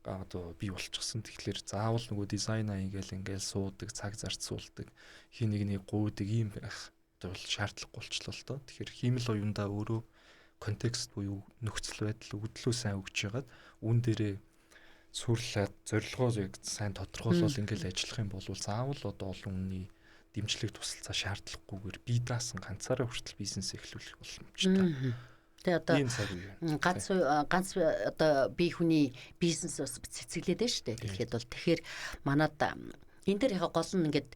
одоо бий болчихсон. Тэгэхээр заавал нөгөө дизайнаа ингээл ингээл суудаг, цаг зарцуулдаг, хин нэгний гуйдаг ийм байх одоо бол шаардлагагүй болчлоо л доо. Тэгэхээр хиймэл оюундаа өөрөө контекст буюу нөхцөл байдал өгдлөө сайн өгч ягаад үүн дээрээ сүрлээд зорилгоо яг сайн тодорхойлол ингээл ажиллах юм бол заавал одоо олон хүний дэмжлэг тусалцаа шаардлагагүйгээр бие даасан ганцаараа хүртэл бизнес эхлүүлэх боломжтой. Тэгээ одоо ганц ганц одоо бие хүний бизнес бас цэцэглээд байна шүү дээ. Тэгэхэд бол тэгэхээр манад энэ дээр яг гол нь ингээд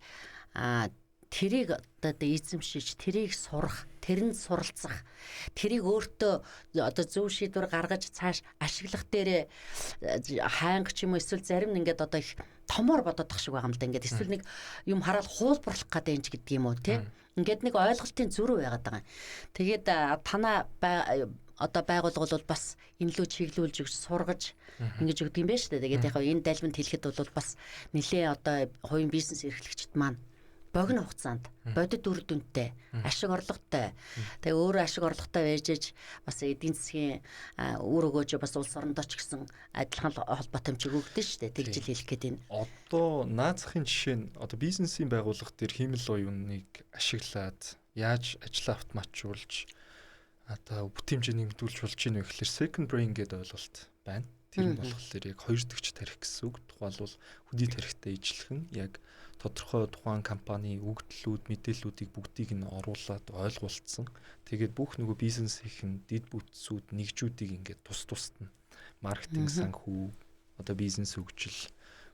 тэрийг одоо эзэмшиж, тэрийг сурах, тэрэнд суралцах, тэрийг өөртөө одоо зөв шийдвэр гаргаж цааш ашиглах дээрээ хайнга ч юм уу эсвэл зарим нь ингээд одоо их томоор бодоод тах шиг байгаа юм л да. Ингээд эсвэл нэг юм хараад хуулбарлах гэдэг юм ч гэдэг юм уу те. Ингээд нэг ойлголтын зөрүү байгаад байгаа юм. Тэгээд танаа одоо байгууллага бол бас энэ лүү чиглүүлж өгч сургаж ингэж өгдөг юм байна шүү дээ. Тэгээд яг энэ далманд хэлэхэд бол бас нэлээ одоо хувийн бизнес эрхлэгчд маань богино хугацаанд бодит үр дүнтэй, ашиг орлоготой. Тэгээ өөрөө ашиг орлоготой байж аж бас эдийн засгийн үр өгөөж бас улс орондоо ч гэсэн адилхан холбоотой юм чиг өгдөн шүү дээ. Тэгж л хэлэх гээд байна. Одоо наазахын жишээ нь одоо бизнесийн байгууллага дээр хиймэл оюуныг ашиглаад яаж ажлаа автоматжуулж одоо бүтээмжээ нэмэгдүүлж болж гинэ вэ гэхэлэр second brain гэдэг ойлголт байна. Тэр нь болохоор яг хоёр дахь тарих гэсэн үг. Тухайлбал хүний тарихтай ижилхэн яг тодорхой тухайн компани өгөгдлүүд, мэдээллүүдийг бүгдийг нь оруулаад ойлгуулсан. Тэгээд бүх нөгөө бизнес хийх нь дэд бүтцүүд, нэгжүүдийг ингээд тус тусад нь маркетинг, санхүү, одоо бизнес хөгжил,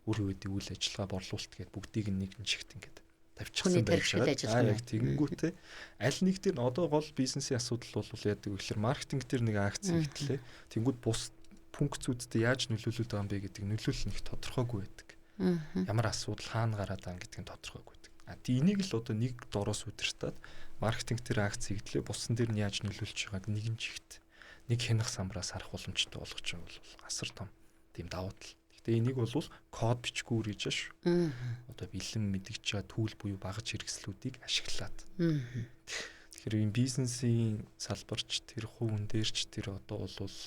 үр хөвөдийн үйл ажиллагаа, борлуулалт гээд бүгдийг нь нэг чигт ингээд тавьчихсан байж байгаа. Яг тэгэнгүүтээ аль нэг дээр одоо гол бизнесийн асуудал бол яадаг вэ гэхээр маркетинг дээр нэг акц хийгдлээ. Тэнгүүд бус функцүүдтэй яаж нөлөөлөд байгаа юм бэ гэдэг нөлөөлөл нэг тодорхойгүй байдаг. Ямар асуудал хаана гараад байгаа гэдг нь тодорхойгүй байдаг. А энийг л одоо нэг дороос удиртаад маркетинг дээр акц хийгдлээ, бусан дээр нь яаж нөлөөлж байгааг нэгэн чигт нэг хянах самбраас харах боломжтой болгож байгаа бол асар том тийм давуу тал. Гэтэ энийг бол код бичгүүр гэж ш. Одоо бэлэн мэдгэж байгаа түүл буюу багаж хэрэгслүүдийг ашиглаад. Тэгэхээр энэ бизнесийн салбарч тэр хувь хүн дээр ч тэр одоо бол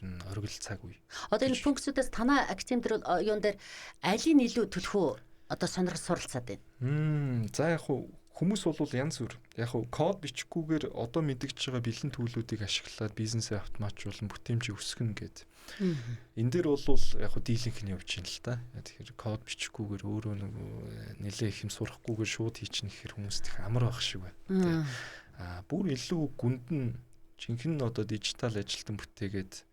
ер нь оргил цаг үе. Одоо энэ функцүүдээс танай академи дээр юун дээр алийг илүү төлхөө одоо сонирхол суралцаад байна. За яг хуу хүмүүс бол янз бүр. Яг хуу код бичихгүйгээр одоо мэдгэж байгаа бэлэн төлөвлүүдийг ашиглаад бизнесээ автоматжуулан бүтээмжийг өсгөнө гэд. Энэ дээр бол яг хуу дийлэнх нь явж байна л та. Тэгэхээр код бичихгүйгээр өөрөө нэг нэлээ их юм сурахгүйгээр шууд хийчихнэ гэхэр хүмүүст их амар байх шиг байна. Аа бүр илүү гүнд нь жинхэнэ одоо дижитал ажилтан бүтээгээд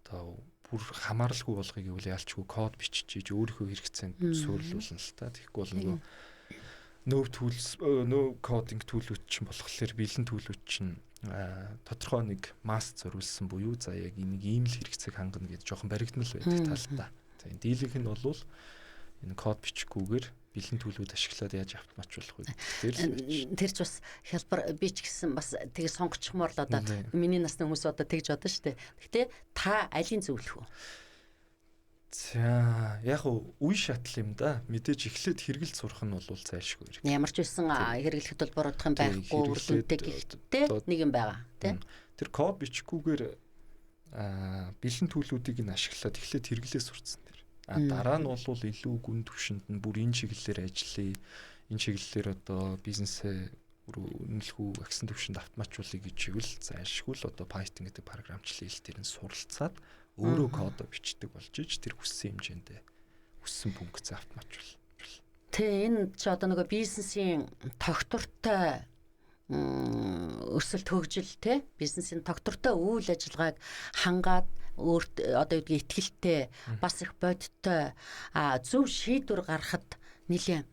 одоо бүр хамааралгүй болгоё гэвэл ялчгүй код бичиж өөрийнхөө хэрэгцээнд суйрлуулна л та. Тэгэхгүй бол нөгөө no tools no coding төлөвлөд чинь болохоор бэлэн төлөвлөд чинь тодорхой нэг масс зориулсан буюу за яг энийг ийм л хэрэгцээг хангана гэж жоохон баригдмал байдаг талдаа. За энэ дийлэнх нь бол энэ код бичихгүйгээр бэлэн төлөвлөд ашиглаад яаж автоматжуулах вэ гэдэг л тэр ч бас хялбар би ч гэсэн бас тэгээ сонгочихмоор л одоо миний насны хүмүүс одоо тэгж бодно шүү дээ. Гэтэ та алийн зөвлөх үү? За яг үе шатл юм да. Мэдээж эхлээд хэрэгэлт сурах нь бол зайлшгүй хэрэг. Ямар ч байсан хэрэглэхэд бол буруудах юм байхгүй, үр дүнтэй гэхдээ нэг юм байгаа тий. Тэр код бичихгүйгээр бэлэн төлүүдийг нь ашиглаад эхлээд хэрэглээ сурцсан тэр. А дараа нь бол илүү гүн түвшинд нь бүр энэ чиглэлээр ажиллая. Энэ чиглэлээр одоо бизнесээ үнэлэхүү агсан түвшинд автоматжуулъя гэж ивэл зайлшгүй л одоо Python гэдэг програмчлалын хэл дээр нь суралцаад өөрөө кодо бичдэг болж ич тэр хүссэн хэмжээндээ хүссэн функц автоматжуул. Тэ энэ чи одоо нөгөө бизнесийн тогтвортой өсөлт хөгжил те бизнесийн тогтвортой үйл ажиллагааг хангаад өөрт одоо юу гэдгийг итгэлтэй бас их бодиттой зөв шийдвэр гаргахад нэлээд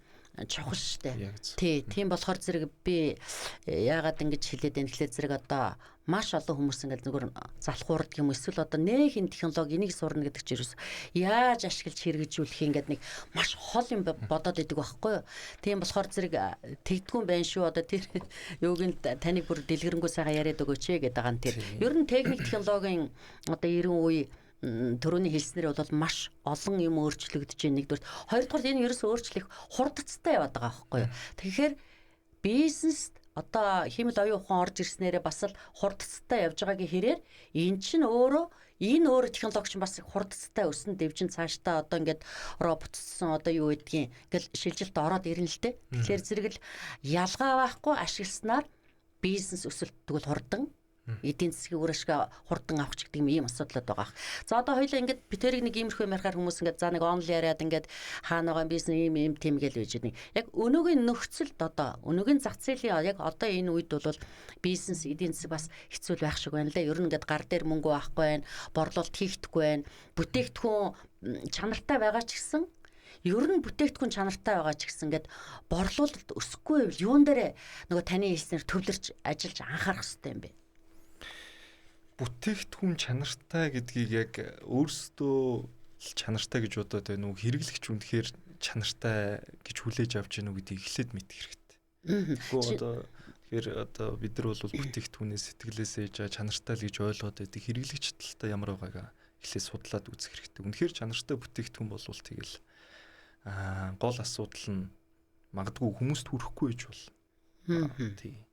чухал штэ. Тий, тийм болохоор зэрэг би яагаад ингэж хэлээд байна гэхлээр зэрэг одоо маш олон хүмүүс ингээл зүгээр залхуурдаг юм эсвэл одоо нэх энэ технологи энийг сурна гэдэг чинь ерөөс яаж ашиглаж хэрэгжүүлэх юм ингээд нэг маш хол юм бодоод идэг байхгүй юу. Тийм болохоор зэрэг тэгдгүн байна шүү. Одоо тэр юуг нь таныг бүр дэлгэрэнгүй сайхан яриад өгөөч ээ гэдэг байгаа нь тэр. Ер нь техник технологийн одоо 90 үе түрүүний хэлснээр бол маш олон юм өөрчлөгдөж байна нэгдүгээр. Хоёрдугаар энэ ерөөс өөрчлөх хурдцтай яваад байгаа байхгүй юу. Тэгэхээр бизнест одоо хиймэл оюун ухаан орж ирснээрээ бас л хурдцтай явж байгаагийн хэрээр эн чинь өөрөө энэ өөр технологи чинь бас хурдцтай өсөн дэвжин цаашдаа одоо ингээд роботцсон одоо юу гэдгийг ингээл шилжилт ороод ирнэ л дээ. Тэгэхээр зэрэг л ялгаа байхгүй ашигласнаар бизнес өсөлт тэгвэл хурдан эдийн засгийн үр ашиг хурдан авах ч гэдэг юм ийм асуудлууд байгаа. За одоо хоёлаа ингээд битэрийг нэг иймэрхүү юм ярихаар хүмүүс ингээд за нэг онл яриад ингээд хаана байгаа бизнес ийм ийм тийм гэл байж байгаа. Яг өнөөгийн нөхцөлд одоо өнөөгийн зах зээлийн яг одоо энэ үед бол бизнес эдийн засаг бас хэцүү байх шиг байна лээ. Ер нь ингээд гар дээр мөнгө байхгүй байна, борлуулалт хийхдэггүй байна, бүтээгдэхүүн чанартай байгаа ч гэсэн ер нь бүтээгдэхүүн чанартай байгаа ч гэсэн ингээд борлуулалт өсөхгүй байвал юун дээр нөгөө таны хэлснээр төвлөрч ажиллаж анхаарах хэрэгтэй юм бэ? Бүтээгдэхүүн чанартай гэдгийг яг өөрсдөө чанартай гэж бодоод байна уу? Хэрэглэгч үнэхээр чанартай гэж хүлээж авч гэнэ үү гэдгийг эхлээд мэдэх хэрэгтэй. Тэгэхгүй одоо тэгэхээр одоо бид нар бол бүтээгдэхүүнээ сэтгэлээсээ ээж чанартай л гэж ойлгоод байдаг. Хэрэглэгч талтай ямар байгааг эхлээд судлаад үзэх хэрэгтэй. Үнэхээр чанартай бүтээгдэхүүн бол тэгэл гол асуудал нь магадгүй хүмүүст хүрэхгүй байж бол. Тий.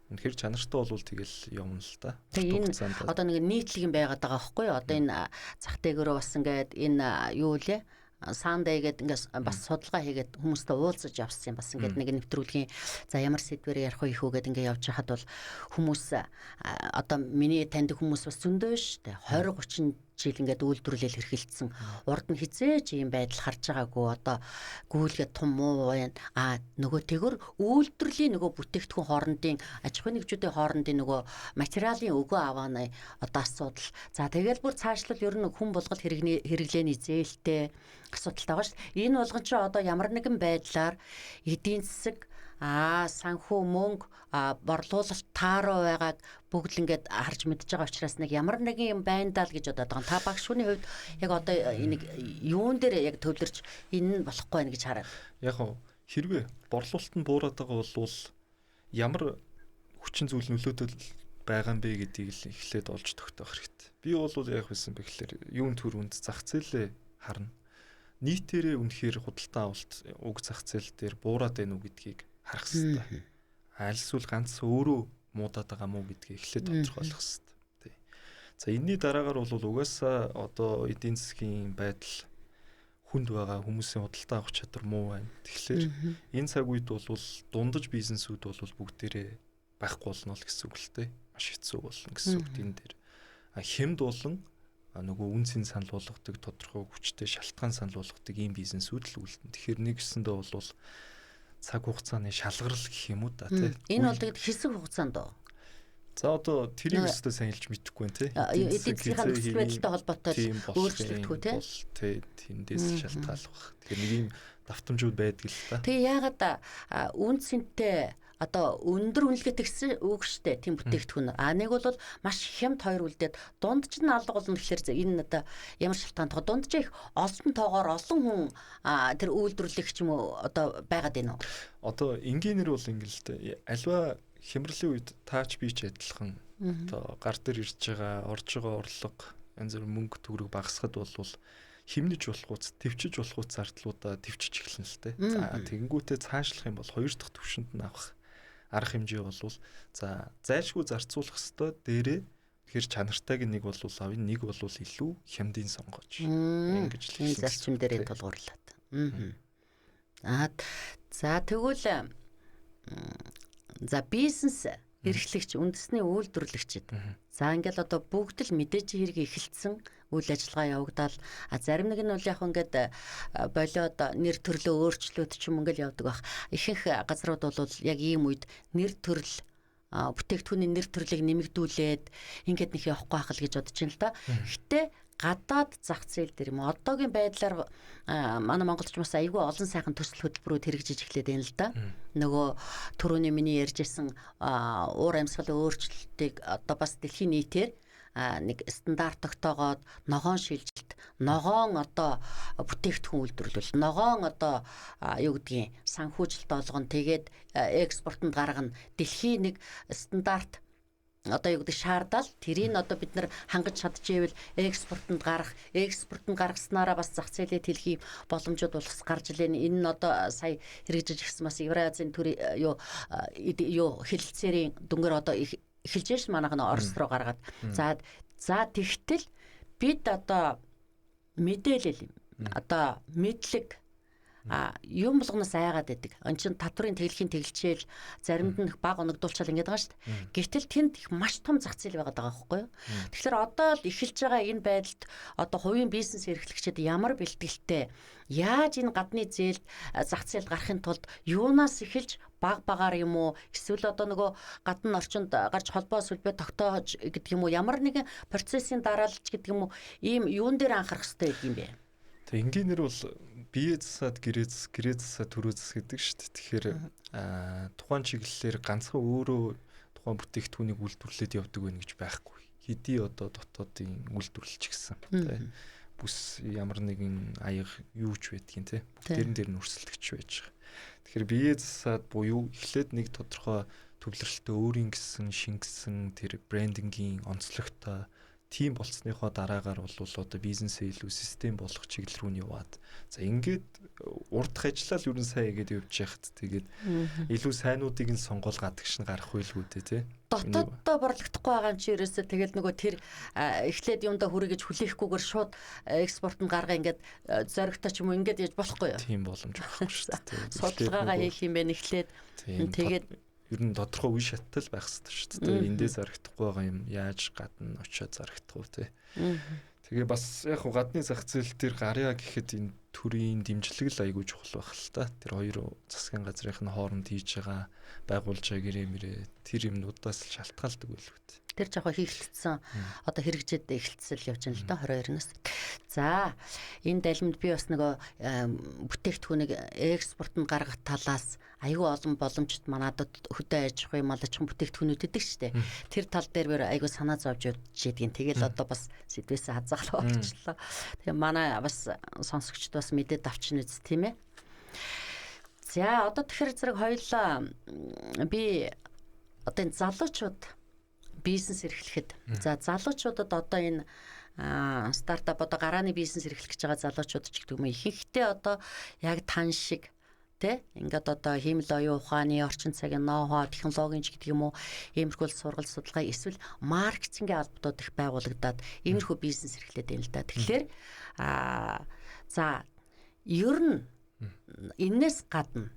Үнэхээр чанартай бол тэгэл явна л да. Тэгээ энэ одоо нэг нийтлэг юм байгаад байгаа байхгүй юу? Одоо энэ зах дээгүүрээ бас ингээд энэ юу лээ? Сандэй гэдэг ингээс бас судалгаа хийгээд хүмүүстэй уулзаж явсан юм бас ингээд нэг нэвтрүүлгийн за ямар сэдвээр ярих вэ их үү гэдэг ингээд явж хахад бол хүмүүс одоо миний таньдаг хүмүүс бас зөндөө шүү дээ 20 30 жил ингээд үйлдвэрлэл эрхэлсэн. Урд нь хизээч ийм байдал харж байгаагүй. Одоо гүйлгээ том муу байна. А нөгөө тэгвэр үйлдвэрлэлийн нөгөө бүтээгдэхүүн хоорондын аж ахуйн нэгжүүдийн хоорондын нөгөө материалын өгөө авааны одоо асуудал. За тэгэл бүр цаашлал ер нь хүн болгол хэрэглээний зээлтэй асуудалтай байгаа шүү дээ. Энэ болгон чи одоо ямар нэгэн байдлаар эдийн засаг санхүү мөнгө борлуулалт тааруу байгааг бүгд л ингээд харж мэдж байгаа учраас нэг ямар нэгэн юм байна даа л гэж бодоод байгаа. Та багш хүний хувьд яг одоо энийг юун дээр яг төвлөрч энэ нь болохгүй байх гэж хараад. Яг хөө хэрвээ борлуулалт нь буураад байгаа бол ямар хүчин зүйл нөлөөдөл байгаа юм бэ гэдгийг л эхлээд олж тогтоох хэрэгтэй. Би бол яг байсан бэ гэхлээр юун төрөнд зах зээлээ харна. Нийтээрээ үнэхээр худалдаа авалт уг зах зээл дээр буураад байна уу гэдгийг харах хэрэгтэй. Аль эсвэл ганц өөрөө муудаад байгаа мó гэдгийг эхлээд тодорхойлох хэрэгтэй. Тий. За энэний дараагаар бол угаасаа одоо эдийн засгийн байдал хүнд байгаа, хүмүүсийн худалдаа авах чадвар муу байна. Тэгэхээр энэ цаг үед бол дундаж бизнесүүд бол бүгдээрээ байхгүй болно л гэсэн үг л дээ. Маш хэцүү болно гэсэн үг энэ дээр. Хямд болон нөгөө үн цэн санал болгодог тодорхой хүчтэй шалтгаан санал болгодог ийм бизнесүүд л үлдэн. Тэгэхээр нэг гэсэндээ бол цаг хугацааны шалгарл гэх юм уу да тий. Энэ бол тэгэд хэсэг хугацаанд уу? За одоо тэрийг өстой сайн хэлж мэдэхгүй байна тий. Эдийн засгийн нөхцөл байдалтай холбоотой өөрчлөгдөх үү тий. Тий, тэндээс шалтгаалах бах. Тэгэхээр нэг ийм давтамжууд байдаг л та. Тэгээ яагаад үн цэнтэй одоо өндөр үнэлгээ тэгсэн үг штэ тийм бүтээгдэхүүн. А нэг бол маш хямд хоёр үлдээд дундч нь алга болно гэхэлэр энэ одоо ямар шалтгаан дундч их олон тоогоор олон хүн тэр үйлдвэрлэх ч юм уу одоо байгаад байна уу? Одоо энгийнээр бол ингэл дээ. Альва хямралын үед таач би ч адилхан одоо гар дээр ирж байгаа орж байгаа орлого янз бүр мөнгө төгрөг багасхад бол хэмнэж болох уц, төвчж болох уц зардлуудаа төвчж эхэлнэ л дээ. За тэгэнгүүтээ цаашлах юм бол хоёр дахь төвшөнд нь авах арга хэмжээ бол за зайлшгүй зарцуулах хэвээр дээрээ тэгэхээр чанартайг нэг бол авъя, нэг бол илүү хямдын сонгооч. Ингэж л энэ зарчим дээрээ тулгуурлаад. Аа за тэгвэл за бизнес эрхлэгч, үндэсний үйлдвэрлэгчид. За ингээл одоо бүгд л мэдээж хэрэг эхэлсэн үйл ажиллагаа явагдаал, а зарим нэг нь бол яг ингээд болиод нэр төрлөө өөрчлөөд ч юм ингээл явдаг байх. Ихэнх газрууд бол яг ийм үед нэр төрөл бүтээгдэхүүний нэр төрлийг нэмэгдүүлээд ингээд нэг явахгүй байх л гэж бодож байна л да. Гэтэ гадаад зах зээл дээр юм одоогийн байдлаар манай монголч бас айгүй олон сайхан төсөл хөтөлбөрүүд хэрэгжиж эхлээд байна л да. Нөгөө түрүүний миний ярьжсэн уур амьсгалын өөрчлөлтийг одоо бас дэлхийн нийтээр нэг стандарт тогтоогоод ногоон шилжилт, ногоон одоо бүтээгдэхүүн үйлдвэрлэл, ногоон одоо юу гэдгийг санхүүжилт олгоно, тэгээд экспортод гаргана. Дэлхийн нэг стандарт одоо юу гэдэг шаардал тэрийг одоо бид нар хангаж чадчихвэл экспортод гарах, экспортод гаргаснараа бас зах зээлээ тэлхий боломжууд бас гарч илэн. Энэ нь одоо сая хэрэгжиж ирсэн бас Евразийн төр юу юу хэлэлцээрийн дүнгээр одоо эхэлж шин манайх нь Орос руу гаргаад. За тэгтэл бид одоо мэдээлэл одоо мэдлэг юм болгоноос айгаад байдаг. Он чин татврын тэглэхийн тэглэчээл заримд нь баг оногдуулчаал ингээд байгаа шүү дээ. Гэтэл тэнд их маш том зах зээл байгаад байгаа байхгүй юу? Тэгэхээр одоо л эхэлж байгаа энэ байдалд одоо хувийн бизнес эрхлэгчид ямар бэлтгэлтэй, яаж энэ гадны зээлд зах зээлд гарахын тулд юунаас эхэлж баг багаар юм уу, эсвэл одоо нөгөө гадна орчинд гарч холбоо сүлбээ тогтоож гэдэг юм уу, ямар нэгэн процессын дараалж гэдэг юм уу, ийм юун дээр анхаарах хэрэгтэй юм бэ? Тэг энгийнээр бол бие засаад гэрээ зас, гэрээ засаад төрөө зас гэдэг шүү дээ. Тэгэхээр тухайн чиглэлээр ганцхан өөрөө тухайн бүтээгдэхүүнийг үйлдвэрлээд явдаг байх гэж байхгүй. Хэдий одоо дотоодын үйлдвэрлэлч гэсэн тий. Бүс ямар нэгэн аяга юу ч байдгийн тий. Бүгдэрэн дээр нь өрсөлдөгч байж байгаа. Тэгэхээр бие засаад буюу эхлээд нэг тодорхой төвлөрөлтөй өөрийн гэсэн шингэсэн тэр брендингийн онцлогтой тийм болцсныхоо дараагаар бол одоо бизнесээ илүү систем болгох чиглэл рүү нь яваад за ингээд урдах ажиллаа л ер нь сайн хийгээд явж яхад тэгээд илүү сайнуудыг нь сонгоол гадагш нь гарах үйлгүй дээ тий. Дотооддоо борлогдохгүй байгаа юм чи ерөөсөө тэгэл нөгөө тэр эхлээд юмдаа хүрээ гэж хүлээхгүйгээр шууд экспорт нь гаргаа ингээд зоригтой ч юм уу ингээд яж болохгүй юу? Тийм боломж байхгүй шүү дээ. Судалгаагаа хийх юм байна эхлээд тэгээд ер нь тодорхой үе шаттай л байх хэрэгтэй шүү дээ. Эндээ зарагдахгүй байгаа юм яаж гадна очиод зарагдах вэ те. Тэгээ бас яг хуу гадны зах зээл дээр гарья гэхэд энэ төрийн дэмжлэг л айгүй чухал байх л та. Тэр хоёр засгийн газрын нь хооронд хийж байгаа байгуулж байгаа гэрээ мэрээ тэр юмнуудаас л шалтгаалдаг байлгүй дээ. Тэр жоохон хийхэлцсэн одоо хэрэгжээд эхэлцэл явж байна л да 22-наас. За энэ далимд би бас нөгөө бүтээгдэхүүнийг экспортод гаргах талаас айгүй олон боломжит манадад хөдөө аж ахуйн мал аж ахуйн бүтээгдэхүүнүүд өгдөг шүү дээ. Тэр тал дээр би айгүй санаа зовж явж идэгин. Тэгэл одоо бас сэдвээсээ хазаалаа болчихлоо. Тэгээ манай бас сонсогчд бас мэдээд авчин үз тийм ээ. За одоо тэгэхээр зэрэг хоёлаа би одоо энэ залуучууд бизнес эрхлэхэд за залуучуудад одоо энэ стартап одоо гарааны бизнес эрхлэх гэж байгаа залуучууд ч гэдэг юм ихэнхдээ одоо яг тан шиг тэ ингээд одоо хиймэл оюун ухааны орчин цагийн ноу-хау технологийн ч гэдэг юм уу иймэрхүү сургалт судалгаа эсвэл маркетингийн албадууд их байгуулагдаад иймэрхүү бизнес эрхлээд байна л да. Тэгэхээр за ер нь энээс гадна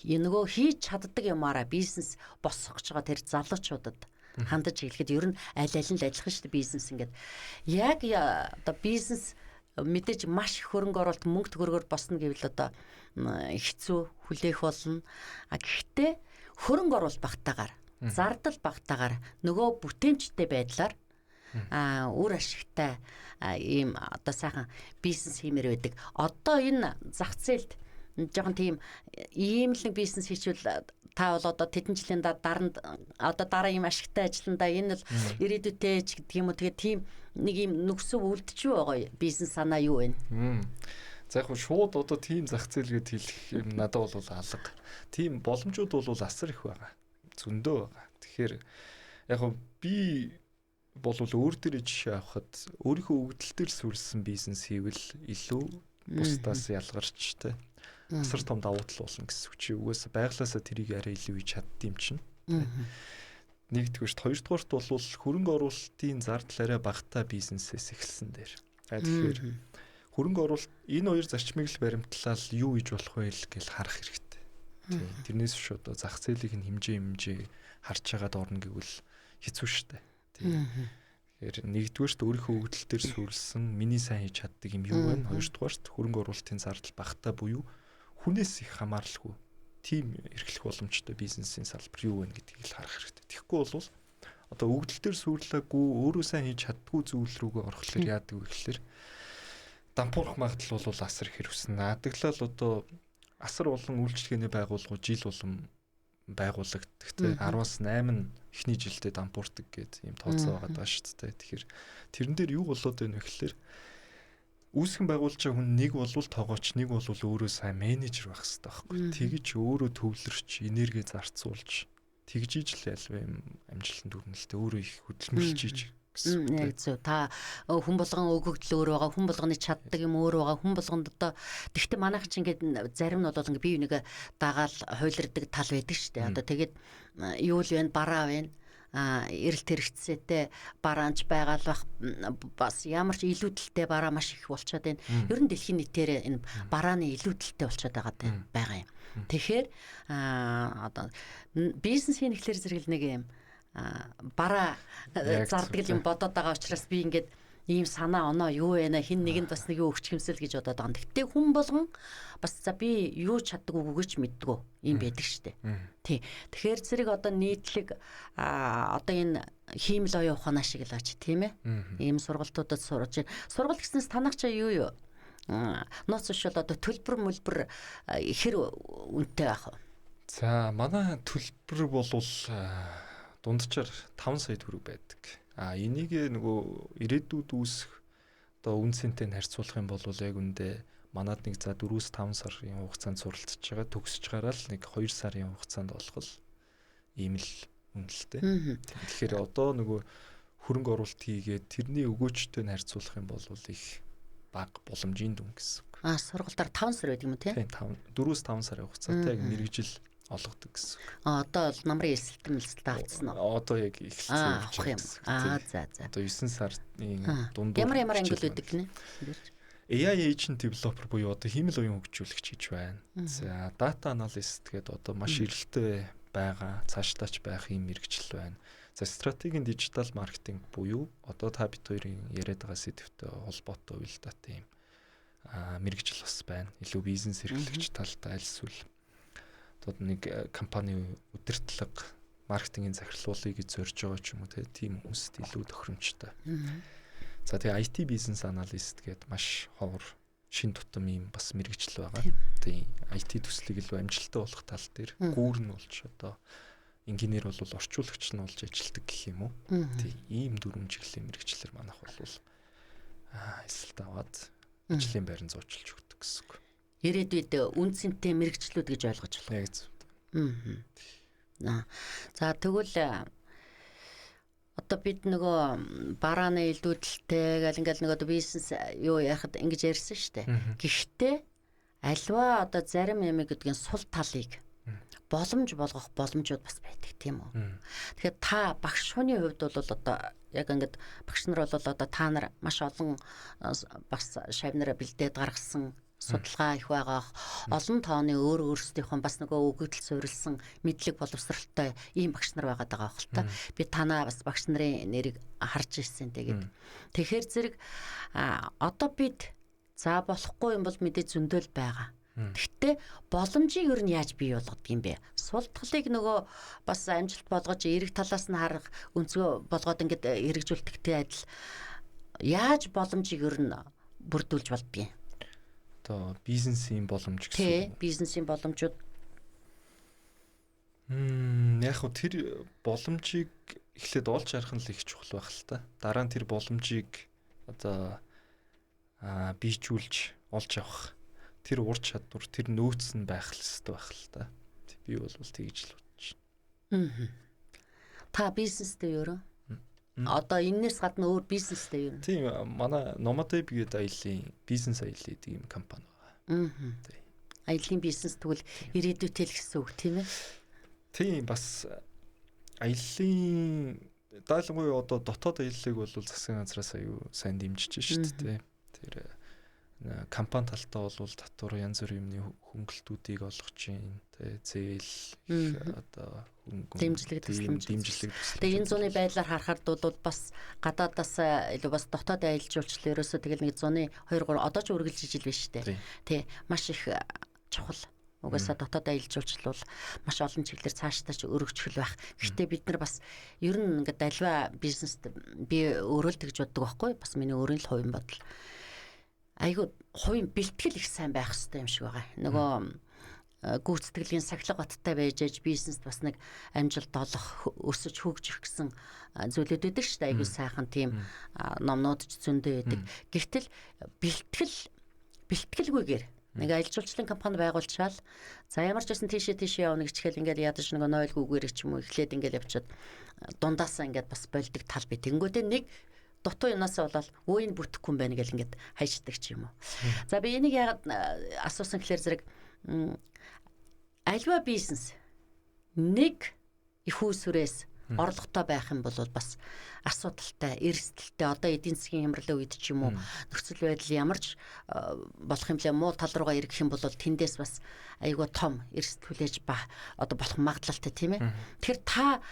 нөгөө хийж чаддаг юмараа бизнес босгох гэж байгаа тэр залуучуудад хандаж хэлэхэд ер нь аль аль нь л ажиллах шүү дээ бизнес ингээд яг одоо бизнес мэдээж маш их хөрөнгө оруулалт мөнгө төгрөгөөр босно гэвэл одоо хэцүү хүлээх болно. А гэхдээ хөрөнгө оруулалт багтаагаар зардал багтаагаар нөгөө бүтээмжтэй байдлаар үр ашигтай ийм одоо сайхан бизнес хиймээр байдаг. Одоо энэ зах зээлд жоохон тийм ийм л нэг бизнес хийчихвэл та бол одоо тэдэн жилийн дараа одоо дараа ийм ашигтай ажилландаа энэ л ирээдүйтэй ч гэдэг юм уу тэгээ тийм нэг ийм нөхсөв үлдчихүү байгаа бизнес санаа юу вэ? За яг шууд одоо тийм зах зээл гэд хэлэх юм надад бол алга. Тийм боломжууд бол асар их байгаа. Зөндөө байгаа. Тэгэхээр яг би Бол өөр дээр жишээ авахад өөрийнхөө өгдөл дээр суурилсан бизнес хийвэл илүү бусдаас ялгарч те асар том давуу тал болно гэсэн үг чи угаасаа байглаасаа тэрийг арай илүү хийж чаддсан юм чинь. Нэгдүгээрт, хоёрдугаарт бол хөрөнгө оруулалтын зардал арай багатай бизнесээс эхэлсэн дээр. Тэгэхээр хөрөнгө оруулалт энэ хоёр зарчмыг л баримтлал юу хийж болох вэ гэж харах хэрэгтэй. Тийм. Тэрнээс биш одоо зах зээлийг нь хэмжээ хэмжээ харж байгаад орно гэвэл хэцүү шттэ. Тийм. Тэгэхээр нэгдүгээрт өөрийнхөө өгдөл дээр суурилсан миний сайн хийж чаддаг юм юу вэ? Хоёрдугаарт хөрөнгө оруулалтын зардал багатай буюу хүнээс их хамааралгүй тийм эрхлэх боломжтой бизнесийн салбар юу вэ гэдгийг л харах хэрэгтэй. Тэгэхгүй бол одоо өгдөл дээр суурлаагүй өөрөө сайн хийж чаддгүй зүйл рүүгээ орохлоор яадаг вэ гэхлээр дампуурах магадлал бол асар их хэрвсэн. Адаглал одоо асар олон үйлчилгээний байгууллагууд жил улам байгуулагддаг те 10-аас 8 нь эхний жилдээ дампуурдаг гэдэг ийм тооцоо байгаа даа шүү дээ. Тэгэхээр тэрэн дээр юу болоод байна вэ гэхлээр үүсгэн байгуулж байгаа хүн нэг болвол тоогооч, нэг болвол өөрөө сайн менежер байх хэрэгтэй байхгүй. Тэгж өөрөө төвлөрч, энерги зарцуулж тэгж ижил ялва юм амжилтанд хүрнэ л дээ. Өөрөө их хөдөлмөрлөж иж гэсэн. Яг зөв. Та хүн болгон өгөгдөл өөр байгаа, хүн болгоны чаддаг юм өөр байгаа, хүн болгонд одоо тэгвэл манайх ч ингээд зарим нь бол ингээд бие биенийгээ дагаал хуйлардаг тал байдаг шүү дээ. Одоо тэгээд юу л вэ, бараа байна, эрэлт хэрэгцээтэй бараанч байгаа л бах, бас ямар ч илүүдэлтэй бараа маш их болчиход байна. Ер нь дэлхийн нийтээр энэ барааны илүүдэлтэй болчиход байгаа юм. Тэгэхээр одоо бизнес хийнэхлээр зэрэг нэг юм бараа зардаг юм бодоод байгаа учраас би ингээд ийм санаа оноо юу вэ, хин нэгэнд бас нэг юу өгч хэмсэл гэж бодоод байгаа. Гэтэ хүн болгон бас за би юу чаддаг үгүйч мэддгүү юм байдаг штэ. Тий. Тэгэхээр зэрэг одоо нийтлэг одоо энэ хиймэл оюун ухаанаа шиг л ач тийм ээ. Ийм сургалтуудад сурж. Сургалт гэснээс танах чаа юу юу? Нууц биш бол одоо төлбөр мөлбөр хэр үнэтэй байх вэ? За манай төлбөр бол дунджаар 5 сая төгрөг байдаг. А энийг нөгөө ирээдүйд үүсэх одоо үн цэнтэй нь харьцуулах юм бол яг үндэ манад нэг за 4-5 сарын хугацаанд суралцж байгаа, төгсөж гараал нэг 2 сарын хугацаанд болох л ийм л үнэлтэй. Тэгэхээр одоо нөгөө хөрөнгө оруулалт хийгээд тэрний өгөөжтэй нь харьцуулах юм бол их бага боломжийн дүн гэсэн үг. А сургалтаар 5 сар байдаг юм уу тийм? Тийм, 4-5 сарын хугацаатай яг мэргэжил олгодог гэсэн. А одоо бол намрын элсэлтэн мэлсэлтэн авцсан уу? Одоо яг эхэлсэн явж байгаа юм. Аа за за. Одоо 9 сарын дундуур ямар ангил өгдөг гинэ? AI agent developer буюу одоо хиймэл оюун хөгжүүлэгч гэж байна. За data analyst гэдэг одоо маш эрэлттэй байгаа, цаашлаач байх юм мэргэжил байна. За стратегийн дижитал маркетинг буюу одоо та бид хоёрын яриад байгаа сэдвтэй холбоотой уялдаатай юм мэргэжил бас байна. Илүү бизнес эрхлэгч талтай аль эсвэл одоо нэг компани удирдлага маркетингийн захирлуулъя гэж зорж байгаа ч юм уу тийм хүмүүст илүү тохиромжтой. За тэгээ IT бизнес аналист гэдэг маш ховор шин тутам юм бас мэргэжил байгаа. Тийм IT төслийг илүү амжилттай болох тал дээр гүүр нь болж одоо инженер бол орчуулагч нь болж ажилладаг гэх юм уу. Тийм ийм дөрвөн чиглэлийн мэргэжлэр манайх бол эсэлт аваад ажлын байран зуучилж өгдөг гэсэн үг. Ирээдүйд үн цэнтэй мэргэжлүүд гэж ойлгож болох. Яг зөв. За тэгвэл одоо бид нөгөө барааны илүүдэлтэй гэл ингээл нөгөө одоо бизнес юу яхад ингэж ярьсан шүү дээ. Гэхдээ альва одоо зарим юм гэдгийн сул талыг боломж болгох боломжууд бас байдаг тийм үү. Тэгэхээр та багш хүний хувьд бол одоо яг ингээд багш нар бол одоо та нар маш олон бас шавь нараа бэлдээд гаргасан судалгаа их байгаа. Олон тооны өөр өөрсдийнхөө бас нөгөө өгөгдөл суурилсан мэдлэг боловсралтай ийм багш нар байгаад байгаа хэл та. Би танаа бас багш нарын нэрийг харж ирсэн тэгээд. Тэгэхээр зэрэг одоо бид за болохгүй юм бол мэдээ зөндөөл байгаа. Гэхдээ боломжийг ер нь яаж бий болгодог юм бэ? Сул талыг нөгөө бас амжилт болгож эерэг талаас нь харах өнцгөө болгоод ингээд хэрэгжүүлэхтэй адил яаж боломжийг ер нь бүрдүүлж болдгийг? Одоо бизнесийн боломж гэсэн. Тий, бизнесийн боломжууд. Яг хөө тэр боломжийг эхлээд олж харах нь л их чухал байх л та. Дараа нь тэр боломжийг одоо биежүүлж олж авах тэр ур чадвар, тэр нөөц нь байх л хэрэгтэй байх л та. Би бол тэгж л бодож байна. Та бизнестэй өөрөө? Одоо энэс гадна өөр бизнестэй юу? Тийм, манай Nomadab гэдэг аяллаа бизнес аялал гэдэг юм компани байгаа. Тийм. Аяллаа бизнес тэгвэл ирээдүйтэй л гэсэн үг тийм ээ? Тийм, бас аяллаа даалгаврын одоо дотоод аяллыг бол засгийн газраас аюу сайн дэмжиж шүү дээ. Тэр компани талтаа бол татвар янз бүрийн юмны хөнгөлтүүдийг олгож чинь тэ зээл одоо хөнгөн дэмжлэг тусламж. Тэгээ энэ зуны байдлаар харахад бол бас гадаадаас илүү бас дотоод аялал жуулчлал ерөөсөө тэгэл нэг зуны 2 3 одоо ч үргэлжлэж ижил биш үү? Тэ маш их чухал. Угаасаа дотоод аялал жуулчлал бол маш олон чиглэлээр цаашдаа ч өргөжхөл байх. Гэхдээ бид нар бас ер нь ингээд альва бизнест би өөрөө л тэгж боддог байхгүй. Бас миний өөрийн л хувийн бодол. Айгүй хувийн бэлтгэл их сайн байх хэрэгтэй юм шиг байгаа. Нөгөө гүйцэтгэлийн сахилга баттай байж аж бизнест бас нэг амжилт олох, өсөж хөгжих гэсэн зүйлүүд өгдөг шүү дээ. Айгүй сайхан тийм номнууд ч зөндөө байдаг. Гэвтэл бэлтгэлгүйгээр нэг аялал жуулчлалын компани байгуулчаал за ямар ч байсан тийшээ явна гэчихэл ингээд ядаж нөгөө нойлгүйгээр ч юм уу эхлээд ингээд явчаад дундаасаа ингээд бас болдог тал би. Тэнгүүтээ нэг дутуу юунасаа болоод өө энэ бүтэхгүй юм байна гэл ингээд хайчдаг ч юм уу. За би энийг яагаад асуусан гэхлээр зэрэг альва бизнес нэг их үүсвэрээс орлоготой байх юм бол бас асуудалтай, эрсдэлтэй. Одоо эдийн засгийн хямралын үед ч юм уу нөхцөл байдал ямар ч болох юм лээ муу тал руугаа эргэх юм бол тэндээс бас айгүй том эрсдэл хүлээж ба одоо болох магадлалтай тийм ээ. Тэгэхээр та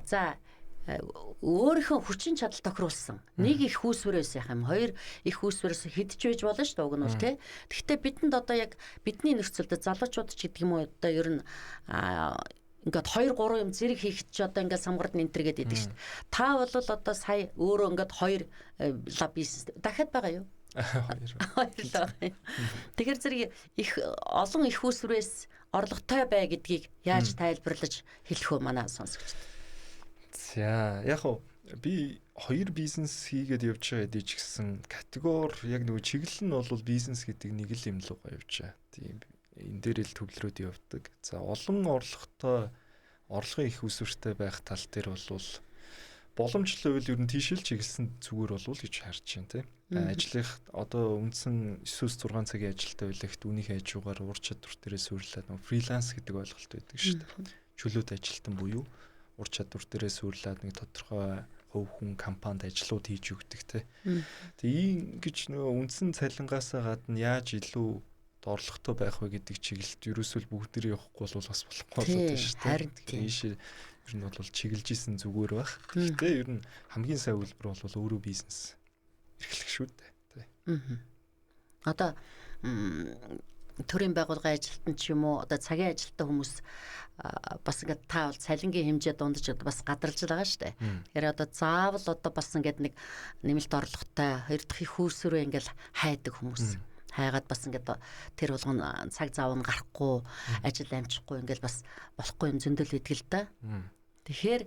за өөрийнхөө хүчин чадал тохируулсан. Нэг их үүсвэрээс яах юм, хоёр их үүсвэрээс хэдэж байж болно шүү дээ уг нь бол тий. Гэхдээ бидэнд одоо яг бидний нөхцөлд залуучууд ч гэдэг юм уу одоо ер нь ингээд 2 3 юм зэрэг хийхэд ч одоо ингээд самгард нэнтэргээд идэг шүү дээ. Та бол одоо сая өөрөө ингээд 2 ла бизнес дахиад байгаа юу? Хоёр л байгаа юм. Тэгэхээр зэрэг их олон их үүсвэрээс орлоготой бай гэдгийг яаж тайлбарлаж хэлэх вэ манай сонсогчдод? За яг хөө би хоёр бизнес хийгээд явж байгаа хэдий ч гэсэн категори яг нөгөө чиглэл нь бол бизнес гэдэг нэг л юм л байгаа явж байгаа. Тийм энэ дээр л төвлөрөөд явдаг. За олон орлоготой орлогын их үүсвэртэй байх тал дээр бол боломжтой байвал ер нь тийшэл чиглэсэн зүгээр болов гэж харж байна тийм. Ажлынх одоо үндсэн 9-6 цагийн ажилтаа байлахт үүнийхээ хажуугаар ур чадвар дээрээ суйрлаад нөгөө фриланс гэдэг ойлголт байдаг шүү дээ. Чөлөөт ажилтан буюу ур чадвар дээрээ суйрлаад нэг тодорхой хувь хүн компанид ажлууд хийж өгдөг тий. Тэгээ ингэж нөгөө үндсэн цалингаасаа гадна яаж илүү орлоготой байх вэ гэдэг чиглэлд ерөөсөө бүгдээрээ явахгүй бол бас болохгүй болоод байна шүү дээ. Тэгэхээр ийшээ ер нь бол чиглэж исэн зүгээр байх. Гэхдээ ер нь хамгийн сайн үйлбэр бол өөрөө бизнес эрхлэх шүү дээ. Тий. Одоо төрийн байгууллагын ажилтан ч юм уу одоо цагийн ажилтан хүмүүс бас ингээд та бол цалингийн хэмжээ дундаж бас гадарлаж байгаа шүү дээ. Тэгэхээр одоо заавал одоо бас ингээд нэг нэмэлт орлоготой хоёр дахь их үүсвэрээ ингээд хайдаг хүмүүс. Хайгаад бас ингээд тэр болгон цаг зав нь гарахгүй ажил амжихгүй ингээд бас болохгүй юм зөндөл байдаг л да. Тэгэхээр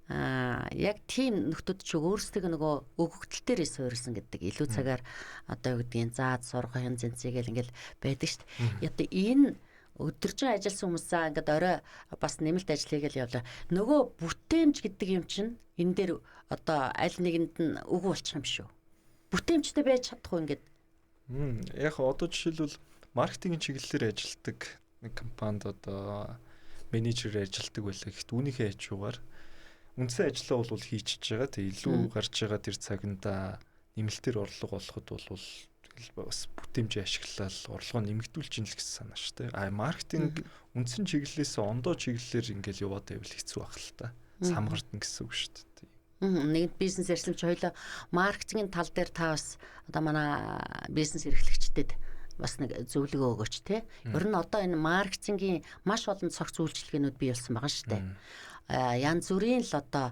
яг тийм нөхдүүд ч өөрсдөө нөгөө өгөгдөл дээрээ суурилсан гэдэг илүү цагаар одоо юу гэдгийг заад сурга янз янзыгээл ингээд байдаг шүү дээ. Одоо энэ өдөржин ажилласан хүмүүс за ингээд орой бас нэмэлт ажил хийгээл явлаа. Нөгөө бүтээмж гэдэг юм чинь энэ дээр одоо аль нэгэнд нь үгүй болчих юм шүү. Бүтээмжтэй байж чадахгүй ингээд. Яг одоо жишээлбэл маркетингийн чиглэлээр ажилладаг нэг компанид одоо менежер ажилладаг байлаа. Гэхдээ үүнийхээ хажуугаар үндсэн ажлаа бол хийчихэж байгаа. Тэг илүү гарч байгаа тэр цагнда нэмэлтээр орлого олоход бол бас бүтээмжээ ашиглаад орлогоо нэмэгдүүлж ийн л гэсэн санаа шүү дээ. А маркетинг үндсэн чиглэлээс ондоо чиглэлээр ингээл яваад байвал хэцүү байх л та. Самгардна гэсэн үг шүү дээ. Нэгэнт бизнес ярьсан чи хоёлоо маркетингийн тал дээр та бас одоо манай бизнес эрхлэгчдэд бас нэг зөвлөгөө өгөөч те. Ер нь одоо энэ маркетингийн маш олон цогц үйлчилгээнүүд бий болсон байгаа шүү дээ. Янз бүрийн л одоо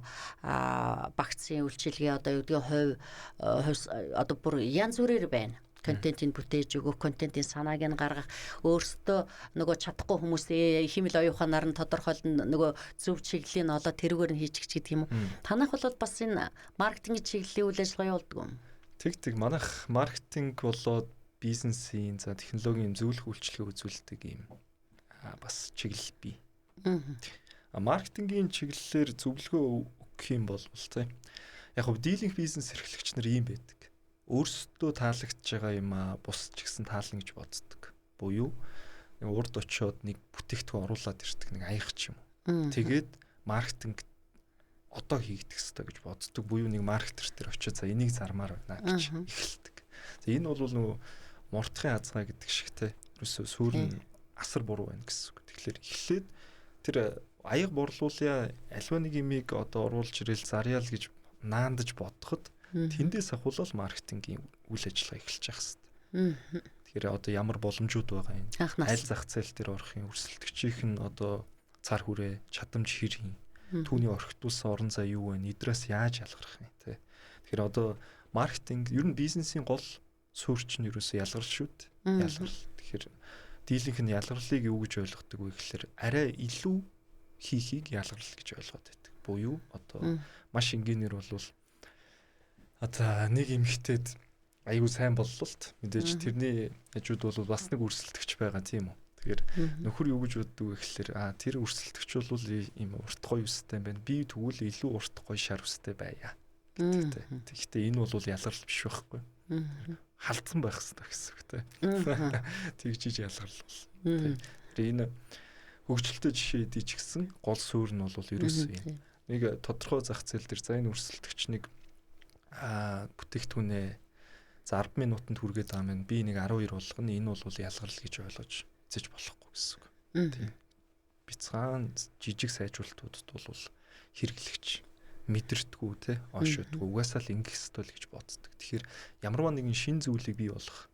багцын үйлчилгээ одоо юу гэдгийг хувь одоо бүр янз бүрээр байна. Контентийг бүтээж өгөх, контентын санааг нь гаргах, өөрсдөө нөгөө чадахгүй хүмүүс химэл оюуханаар нь тодорхойлно, нөгөө зөв чиглэлийн олоо тэрүүгээр нь хийчих гэдэг юм уу. Танайх бол бас энэ маркетингийн чиглэлийн үйл ажиллагаа явуулдаг юм. Тэг манайх маркетинг болоод бизнесийн за технологийн зөвлөх үйлчилгээ үзүүлдэг юм бас чиглэл бий. Маркетингийн чиглэлээр зөвлөгөө өгөх өгөх юм бол тийм. Яг хөө дийлэнх бизнес эрхлэгч нар ийм байдаг. Өөрсдөө таалагдж байгаа юм аа бус ч гэсэн таална гэж боддог. Буюу нэг урд очиод нэг бүтээгдэхүүн оруулаад ирдэг нэг аяг ч юм уу. Тэгээд маркетинг одоо хийгдэх ёстой гэж боддог. Буюу нэг маркетер дээр очиод за энийг зармаар байна гэж эхэлдэг. За энэ бол нөгөө мурдахын азгаа гэдэг шиг те. Ерөөсөө сүүр нь асар буруу байна гэсэн үг. Тэгэхээр эхлээд тэр аяг борлуулъя, альва нэг имийг одоо оруулж ирэл зарьяа л гэж наандаж бодоход тэндээс ахуулал маркетингийн үйл ажиллагаа эхэлж явах хэрэгтэй. Тэгэхээр одоо ямар боломжууд байгаа юм? Аль зах зээл дээр орох юм? Өрсөлдөгчийнх нь одоо цар хүрээ, чадамж хэр юм? Түүний орхитуулсан орон зай юу вэ? Эдрээс яаж ялгарх юм те? Тэгэхээр одоо маркетинг ер нь бизнесийн гол суурь чинь ерөөсөө ялгарл шүү дээ. Ялгарл. Тэгэхээр дийлэнх нь ялгарлыг юу гэж ойлгодог вэ гэхээр арай илүү хийхийг ялгарл гэж ойлгоод байдаг. Буюу одоо маш энгийнээр бол одоо нэг эмэгтэйд аюу сайн боллолт мэдээж тэрний хажууд бол бас нэг өрсөлдөгч байгаа тийм үү. Тэгэхээр нөхөр юу гэж боддог вэ гэхээр тэр өрсөлдөгч бол ийм урт гоё үстэй юм байна. Би тэгвэл илүү урт гоё шар үстэй байя гэдэгтэй. Тэгэхдээ энэ бол ялгарл биш байхгүй. Халдсан байх хэрэгтэй гэсэн үг те. Тэгж иж ялгарл бол. Тэр энэ хөгжилтэй жишээ эдий ч гэсэн гол суурь нь бол ерөөсөө юм. Нэг тодорхой зах зээл дээр за энэ өрсөлдөгч нэг бүтээгдэхүүнээ за 10 минутанд хүргээд байгаа юм. Би нэг 12 болгоно. Энэ бол ялгарл гэж ойлгож эзэж болохгүй гэсэн үг. Тийм. Бяцхан жижиг сайжруулалтуудад бол хэрэглэгч мэдэрдэггүй те ошоодгүй угаасаа л ингэх ёстой л гэж боддог. Тэгэхээр ямарваа нэгэн шин зүйлийг бий болгох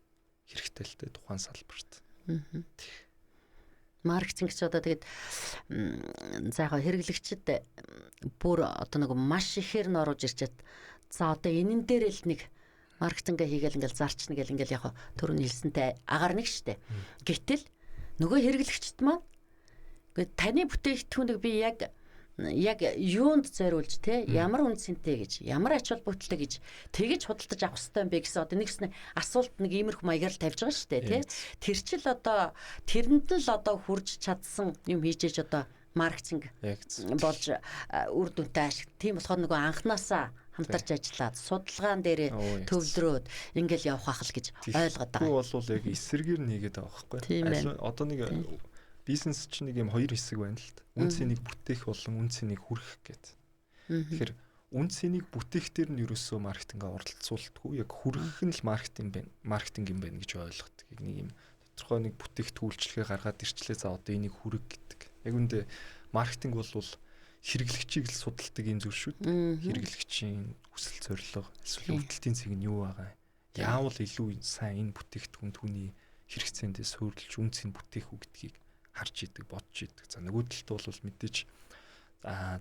хэрэгтэй л те тухайн салбарт. Маркетинг ч одоо тэгээд за яг хэрэглэгчд бүр одоо нэг маш ихээр нь оруулж ирчээд за одоо энэн дээр л нэг маркетингээ хийгээл ингээл зарчна гэл ингээл яг түрүүний хэлсэнтэй агаар нэг штэ. Гэтэл нөгөө хэрэглэгчд маань үгүй таны бүтээгдэхүүнийг би яг юунд зориулж те ямар үн цэнтэй гэж ямар ач холбогдолтой гэж тэгэж худалдаж авах хэрэгтэй юм бэ гэсэн одоо нэгсэн асуулт нэг иймэрхүү маягаар л тавьж байгаа шүү дээ те. Тэр чил одоо тэрэнд л одоо хүрж чадсан юм хийж ээж одоо маркетинг болж үр дүнтэй ашиг. Тийм болохоор нөгөө анханасаа хамтарч ажиллаад судалгаан дээр төвлөрөөд ингээл явах ах л гэж ойлгоод байгаа. Тэгэхгүй бол яг эсрэгээр нь хийгээд байгаа байхгүй. Одоо нэг бизнес чинь нэг юм хоёр хэсэг байна л та. Үн цэнийг бүтээх болон үн цэнийг хүргэх гэдэг. Тэгэхээр үн цэнийг бүтээх дээр нь ерөөсөө маркетингээ оролцуулдаггүй. Яг хүргэх нь л маркетинг байна. Маркетинг юм байна гэж ойлгодог. Яг нэг юм тодорхой нэг бүтээгдэхүүн үйлчилгээ гаргаад ирчлээ. За одоо энийг хүрг гэдэг. Яг үндэ маркетинг бол хэрэглэгчийг л судалдаг юм зүйл шүү дээ. Хэрэглэгчийн хүсэл зорилго, эсвэл өвдөлтийн цэг нь юу байгаа юм. Яавал илүү сайн энэ бүтээгдэхүүн түүний хэрэгцээндээ суурилж үн цэн бүтээх үү гэдгийг харж идэг, бодж идэг. За нөгөө талд бол мэдээж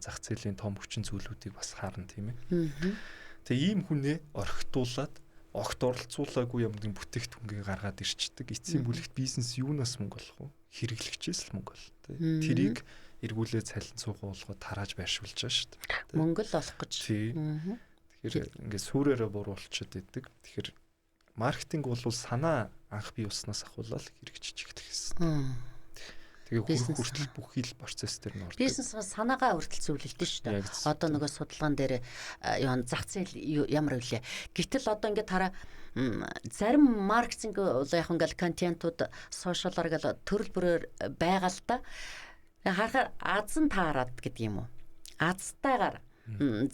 зах зээлийн том хүчин зүйлүүдийг бас харна тийм ээ. Тэгээ ийм хүнээ орхитуулад огт оролцуулаагүй юм нэг бүтээгдэхүүнгээ гаргаад ирчдэг. Эцсийн бүлэгт бизнес юунаас мөнгө олох вэ? Хэрэглэгчээс л мөнгө олно тийм. Тэрийг эргүүлээ цалин цуугаа болгоод тарааж байршуулж байгаа шүү дээ. Мөнгө л олох гэж. Тэгэхээр ингээд сүрээрээ буруулчихэд идэг. Тэгэхээр маркетинг бол санаа анх бий болсноос ахуулаад хэрэгжиж эхлэх хэвээр. Тэгээ хүрх хүртэл бүхий л процесс дээр нь ордог. Бизнес санаагаа хүртэл зөвлөлдөн шүү дээ. Одоо нөгөө судалгаан дээр юу зах зээл ямар вүлээ. Гэтэл одоо ингээд хараа зарим маркетинг бол яг ингээл контентууд сошиалар гэл төрөл бүрээр байгаа л да. Харахаар азан таарад гэдэг юм уу? Азтайгаар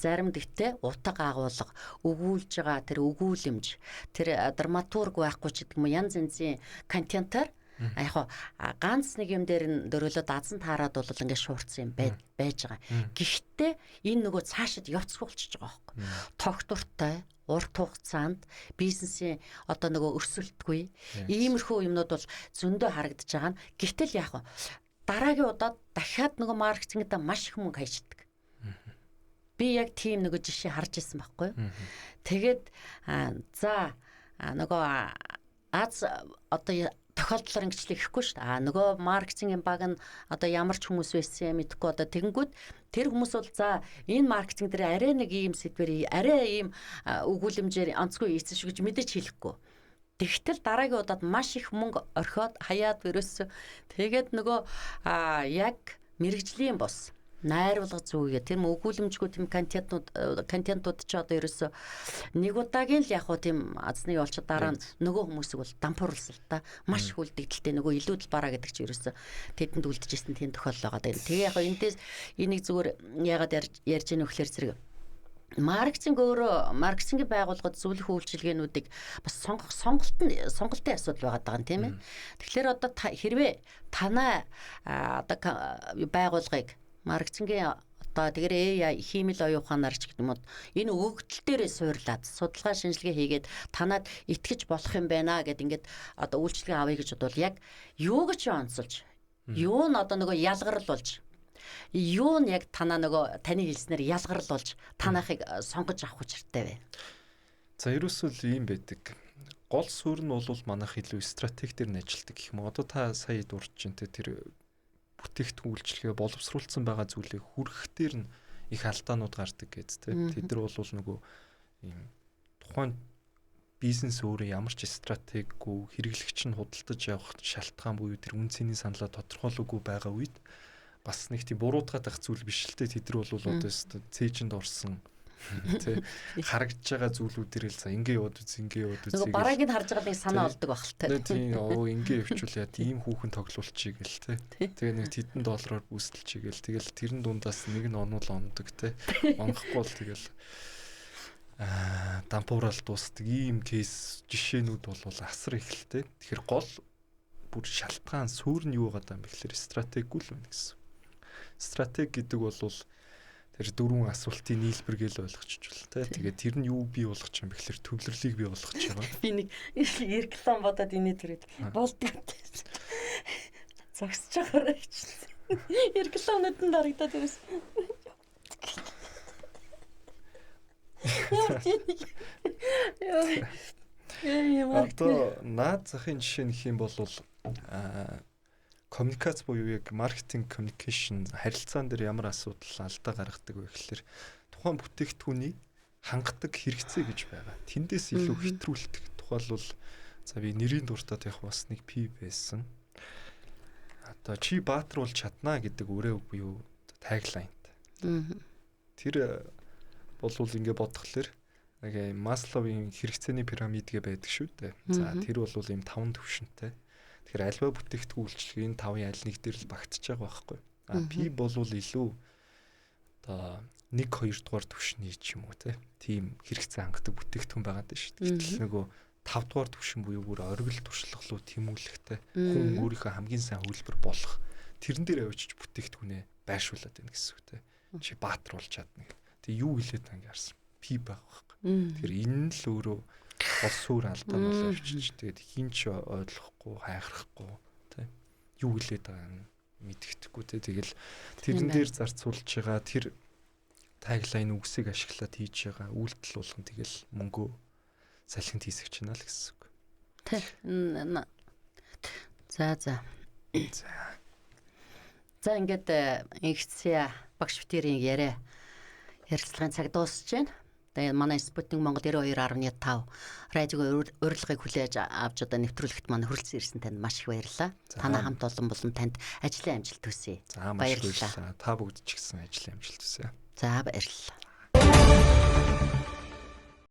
зарим тэгтээ утга агуулга өгүүлж байгаа тэр өгүүлэмж тэр драматург байхгүй ч гэдэг юм уу янз янзын контентаар яг ганц нэг юм дээр нь дөрөөлөд азан таарад бол ингээд шуурсан юм байж байгаа. Гэхдээ энэ нөгөө цаашид явцгүй болчихж байгаа байхгүй. Тогтвортой урт хугацаанд бизнесийн одоо нөгөө өрсөлдгүй иймэрхүү юмнууд бол зөндөө харагдаж байгаа нь. Гэтэл яг дараагийн удаад дахиад нөгөө маркетингдээ маш их мөнгө хайчдаг. Би яг тийм нөгөө жишээ харж ирсэн байхгүй юу. Тэгээд за нөгөө аз одоо тохиолдлоор ингэчлээ гэхгүй шүү дээ. А нөгөө маркетингийн баг нь одоо ямар ч хүмүүс байсан юм мэдэхгүй одоо тэгэнгүүт тэр хүмүүс бол за энэ маркетинг дээр арай нэг ийм сэдвэр арай ийм өгүүлэмжээр онцгой ийцэн шүү гэж мэдээж хэлэхгүй. Тэгтэл дараагийн удаад маш их мөнгө орхиод хаяад өрөөсөө тэгээд нөгөө яг мэрэгжлийн бос Найруулга зүгээ тэр өгүүлэмжгүй тийм контентууд ч одоо ерөөсөө нэг удаагийн л яг хуу тийм азны явуулчих дараа нь нөгөө хүмүүсийг бол дампуурлсан л та маш их үлдэгдэлтэй нөгөө илүү талбараа гэдэг чи ерөөсөө тэдэнд үлдэжсэн тийм тохиолдол байгаа. Тэгээ яг эндээс энийг зүгээр яагаад ярьж ийнө гэхээр зэрэг маркетинг өөрөө маркетингийн байгууллагад зөвлөх үйлчилгээнүүдийг бас сонголтын асуудал байгаа даа тийм ээ. Тэгэхээр одоо хэрвээ танай одоо байгууллагыг маркетингийн одоо тэгэр AI хиймэл оюун ухаанаар ч гэдэг юм уу энэ өгөгдөл дээрээ суурлаад судалгаа шинжилгээ хийгээд танад итгэж болох юм байна гэд ингээд одоо үйлчилгээ авъя гэж бодвол яг юу гэж онцолж юу нь одоо нөгөө ялгарл болж юу нь яг танаа нөгөө таны хэлснээр ялгарл болж танахыг сонгож авах учиртай вэ? За ерөөсөө л ийм байдаг. Гол суурь нь бол манайх илүү стратеги дээр нь ажилладаг гэх юм уу. Одоо та сая дурдж чинь тэр бүтээгдэхүүн үйлчилгээ боловсруулсан байгаа зүйлийг хүргэх дээр нь их алдаанууд гардаг гэж тэ. Тэд нар бол нөгөө ийм тухайн бизнес өөрөө ямар ч стратеггүй хэрэглэгч нь худалдаж явах шалтгаан буюу тэр үн цэний саналаа тодорхойлоогүй байгаа үед бас нэг тийм буруутгаад байх зүйл биш л тэ. Тэд нар бол одоо өстө цээжинд орсон тэ харагдж байгаа зүйлүүдээр л за ингээ яваад үз ингээ яваад үз нөгөө барааг нь харж байгаа нэг санаа олдог байх л та. Тийм оо ингээ явчвал яа ийм хүүхэн тоглуулчих гээл тэ. Тэгээ нэг тэдэн доллараар бүүсэлчих гээл тэгэл тэрэн дундаас нэг нь онвол ондог тэ. Онохгүй бол тэгэл дампуурал дуустдаг ийм кейс жишээнүүд бол асар их л тэ. Тэгэхээр гол бүр шалтгаан суурь нь юу байгаа юм бэ гэхээр стратеггүй л байна гэсэн. Стратеги гэдэг бол тэр дөрвөн асуултын нийлбэр гээл ойлгочих л тэ. Тэгээд тэр нь юу бий болгох юм бэ гэхээр төвлөрлийг бий болгох байгаа. Би нэг реклам бодоод инээ төрөөд болдог. Зогсож байгаарай хичлээ. Рекламнууд нь дарагдаад ирсэн. Яа. Одоо наад захын жишээ нэх юм бол коммуникац буюу яг маркетинг communication харилцаан дээр ямар асуудал алдаа гаргадаг вэ гэхээр тухайн бүтээгдэхүүний хангадаг хэрэгцээ гэж байгаа. Тэндээс илүү хэтрүүлдэг. Тухайлбал за би нэрийн дуртад яг бас нэг пи байсан. Одоо чи баатар бол чаднаа гэдэг үрээ буюу таглайнтай. Тэр болвол ингэ бодглохлоор нэг Масловын хэрэгцээний пирамид гэ байдаг шүү дээ. За тэр бол ийм 5 төвшөнтэй. Тэгэхээр альва бүтээгдэхүүн үйлчилгээ энэ 5-ын аль нэг дээр л багтж байгаа байхгүй. А пи болвол илүү одоо 1 2 дугаар түвшний ч юм уу тийм хэрэгцээ хангадаг бүтээгдэхүүн байгаад байна шүү дээ. Гэтэл нөгөө 5 дугаар түвшин буюу бүр оргил туршлагалуу тэмүүлэхтэй хүн өөрийнхөө хамгийн сайн хөлбөр болох тэрэн дээр авчиж бүтээгдэхүүнээ байршуулад байна гэсэн үг те. Чи баатар болж чадна гэх. Тэг юу хэлээд байгаа юм харсан. Пи байгаа байхгүй. Тэгэхээр энэ нь л өөрөө гол суурь алдаа бол авчиж тэгээд хин ч ойлгохгүй хайхрахгүй тий юу хэлээд байгаа юм мэддэхгүй тий тэгэл тэрэн дээр зарцуулж байгаа тэр таглайн үгсийг ашиглаад хийж байгаа үйлдэл болгон тэгэл мөнгөө салхинд хийсгэж байна л гэсэн үг. Тий. За за. За ингээд ингэцээ багш битэрийн яриа ярилцлагын цаг дуусч байна. Тэгээ манай Спутник Монгол 92.5 радиогийн урилгыг хүлээж авч одоо нэвтрүүлэгт маань хүрэлцэн ирсэн танд маш их баярлалаа. Танай хамт олон болон танд ажлын амжилт хүсье. За маш их баярлалаа. Та бүгд ч гэсэн ажлын амжилт хүсье. За баярлалаа.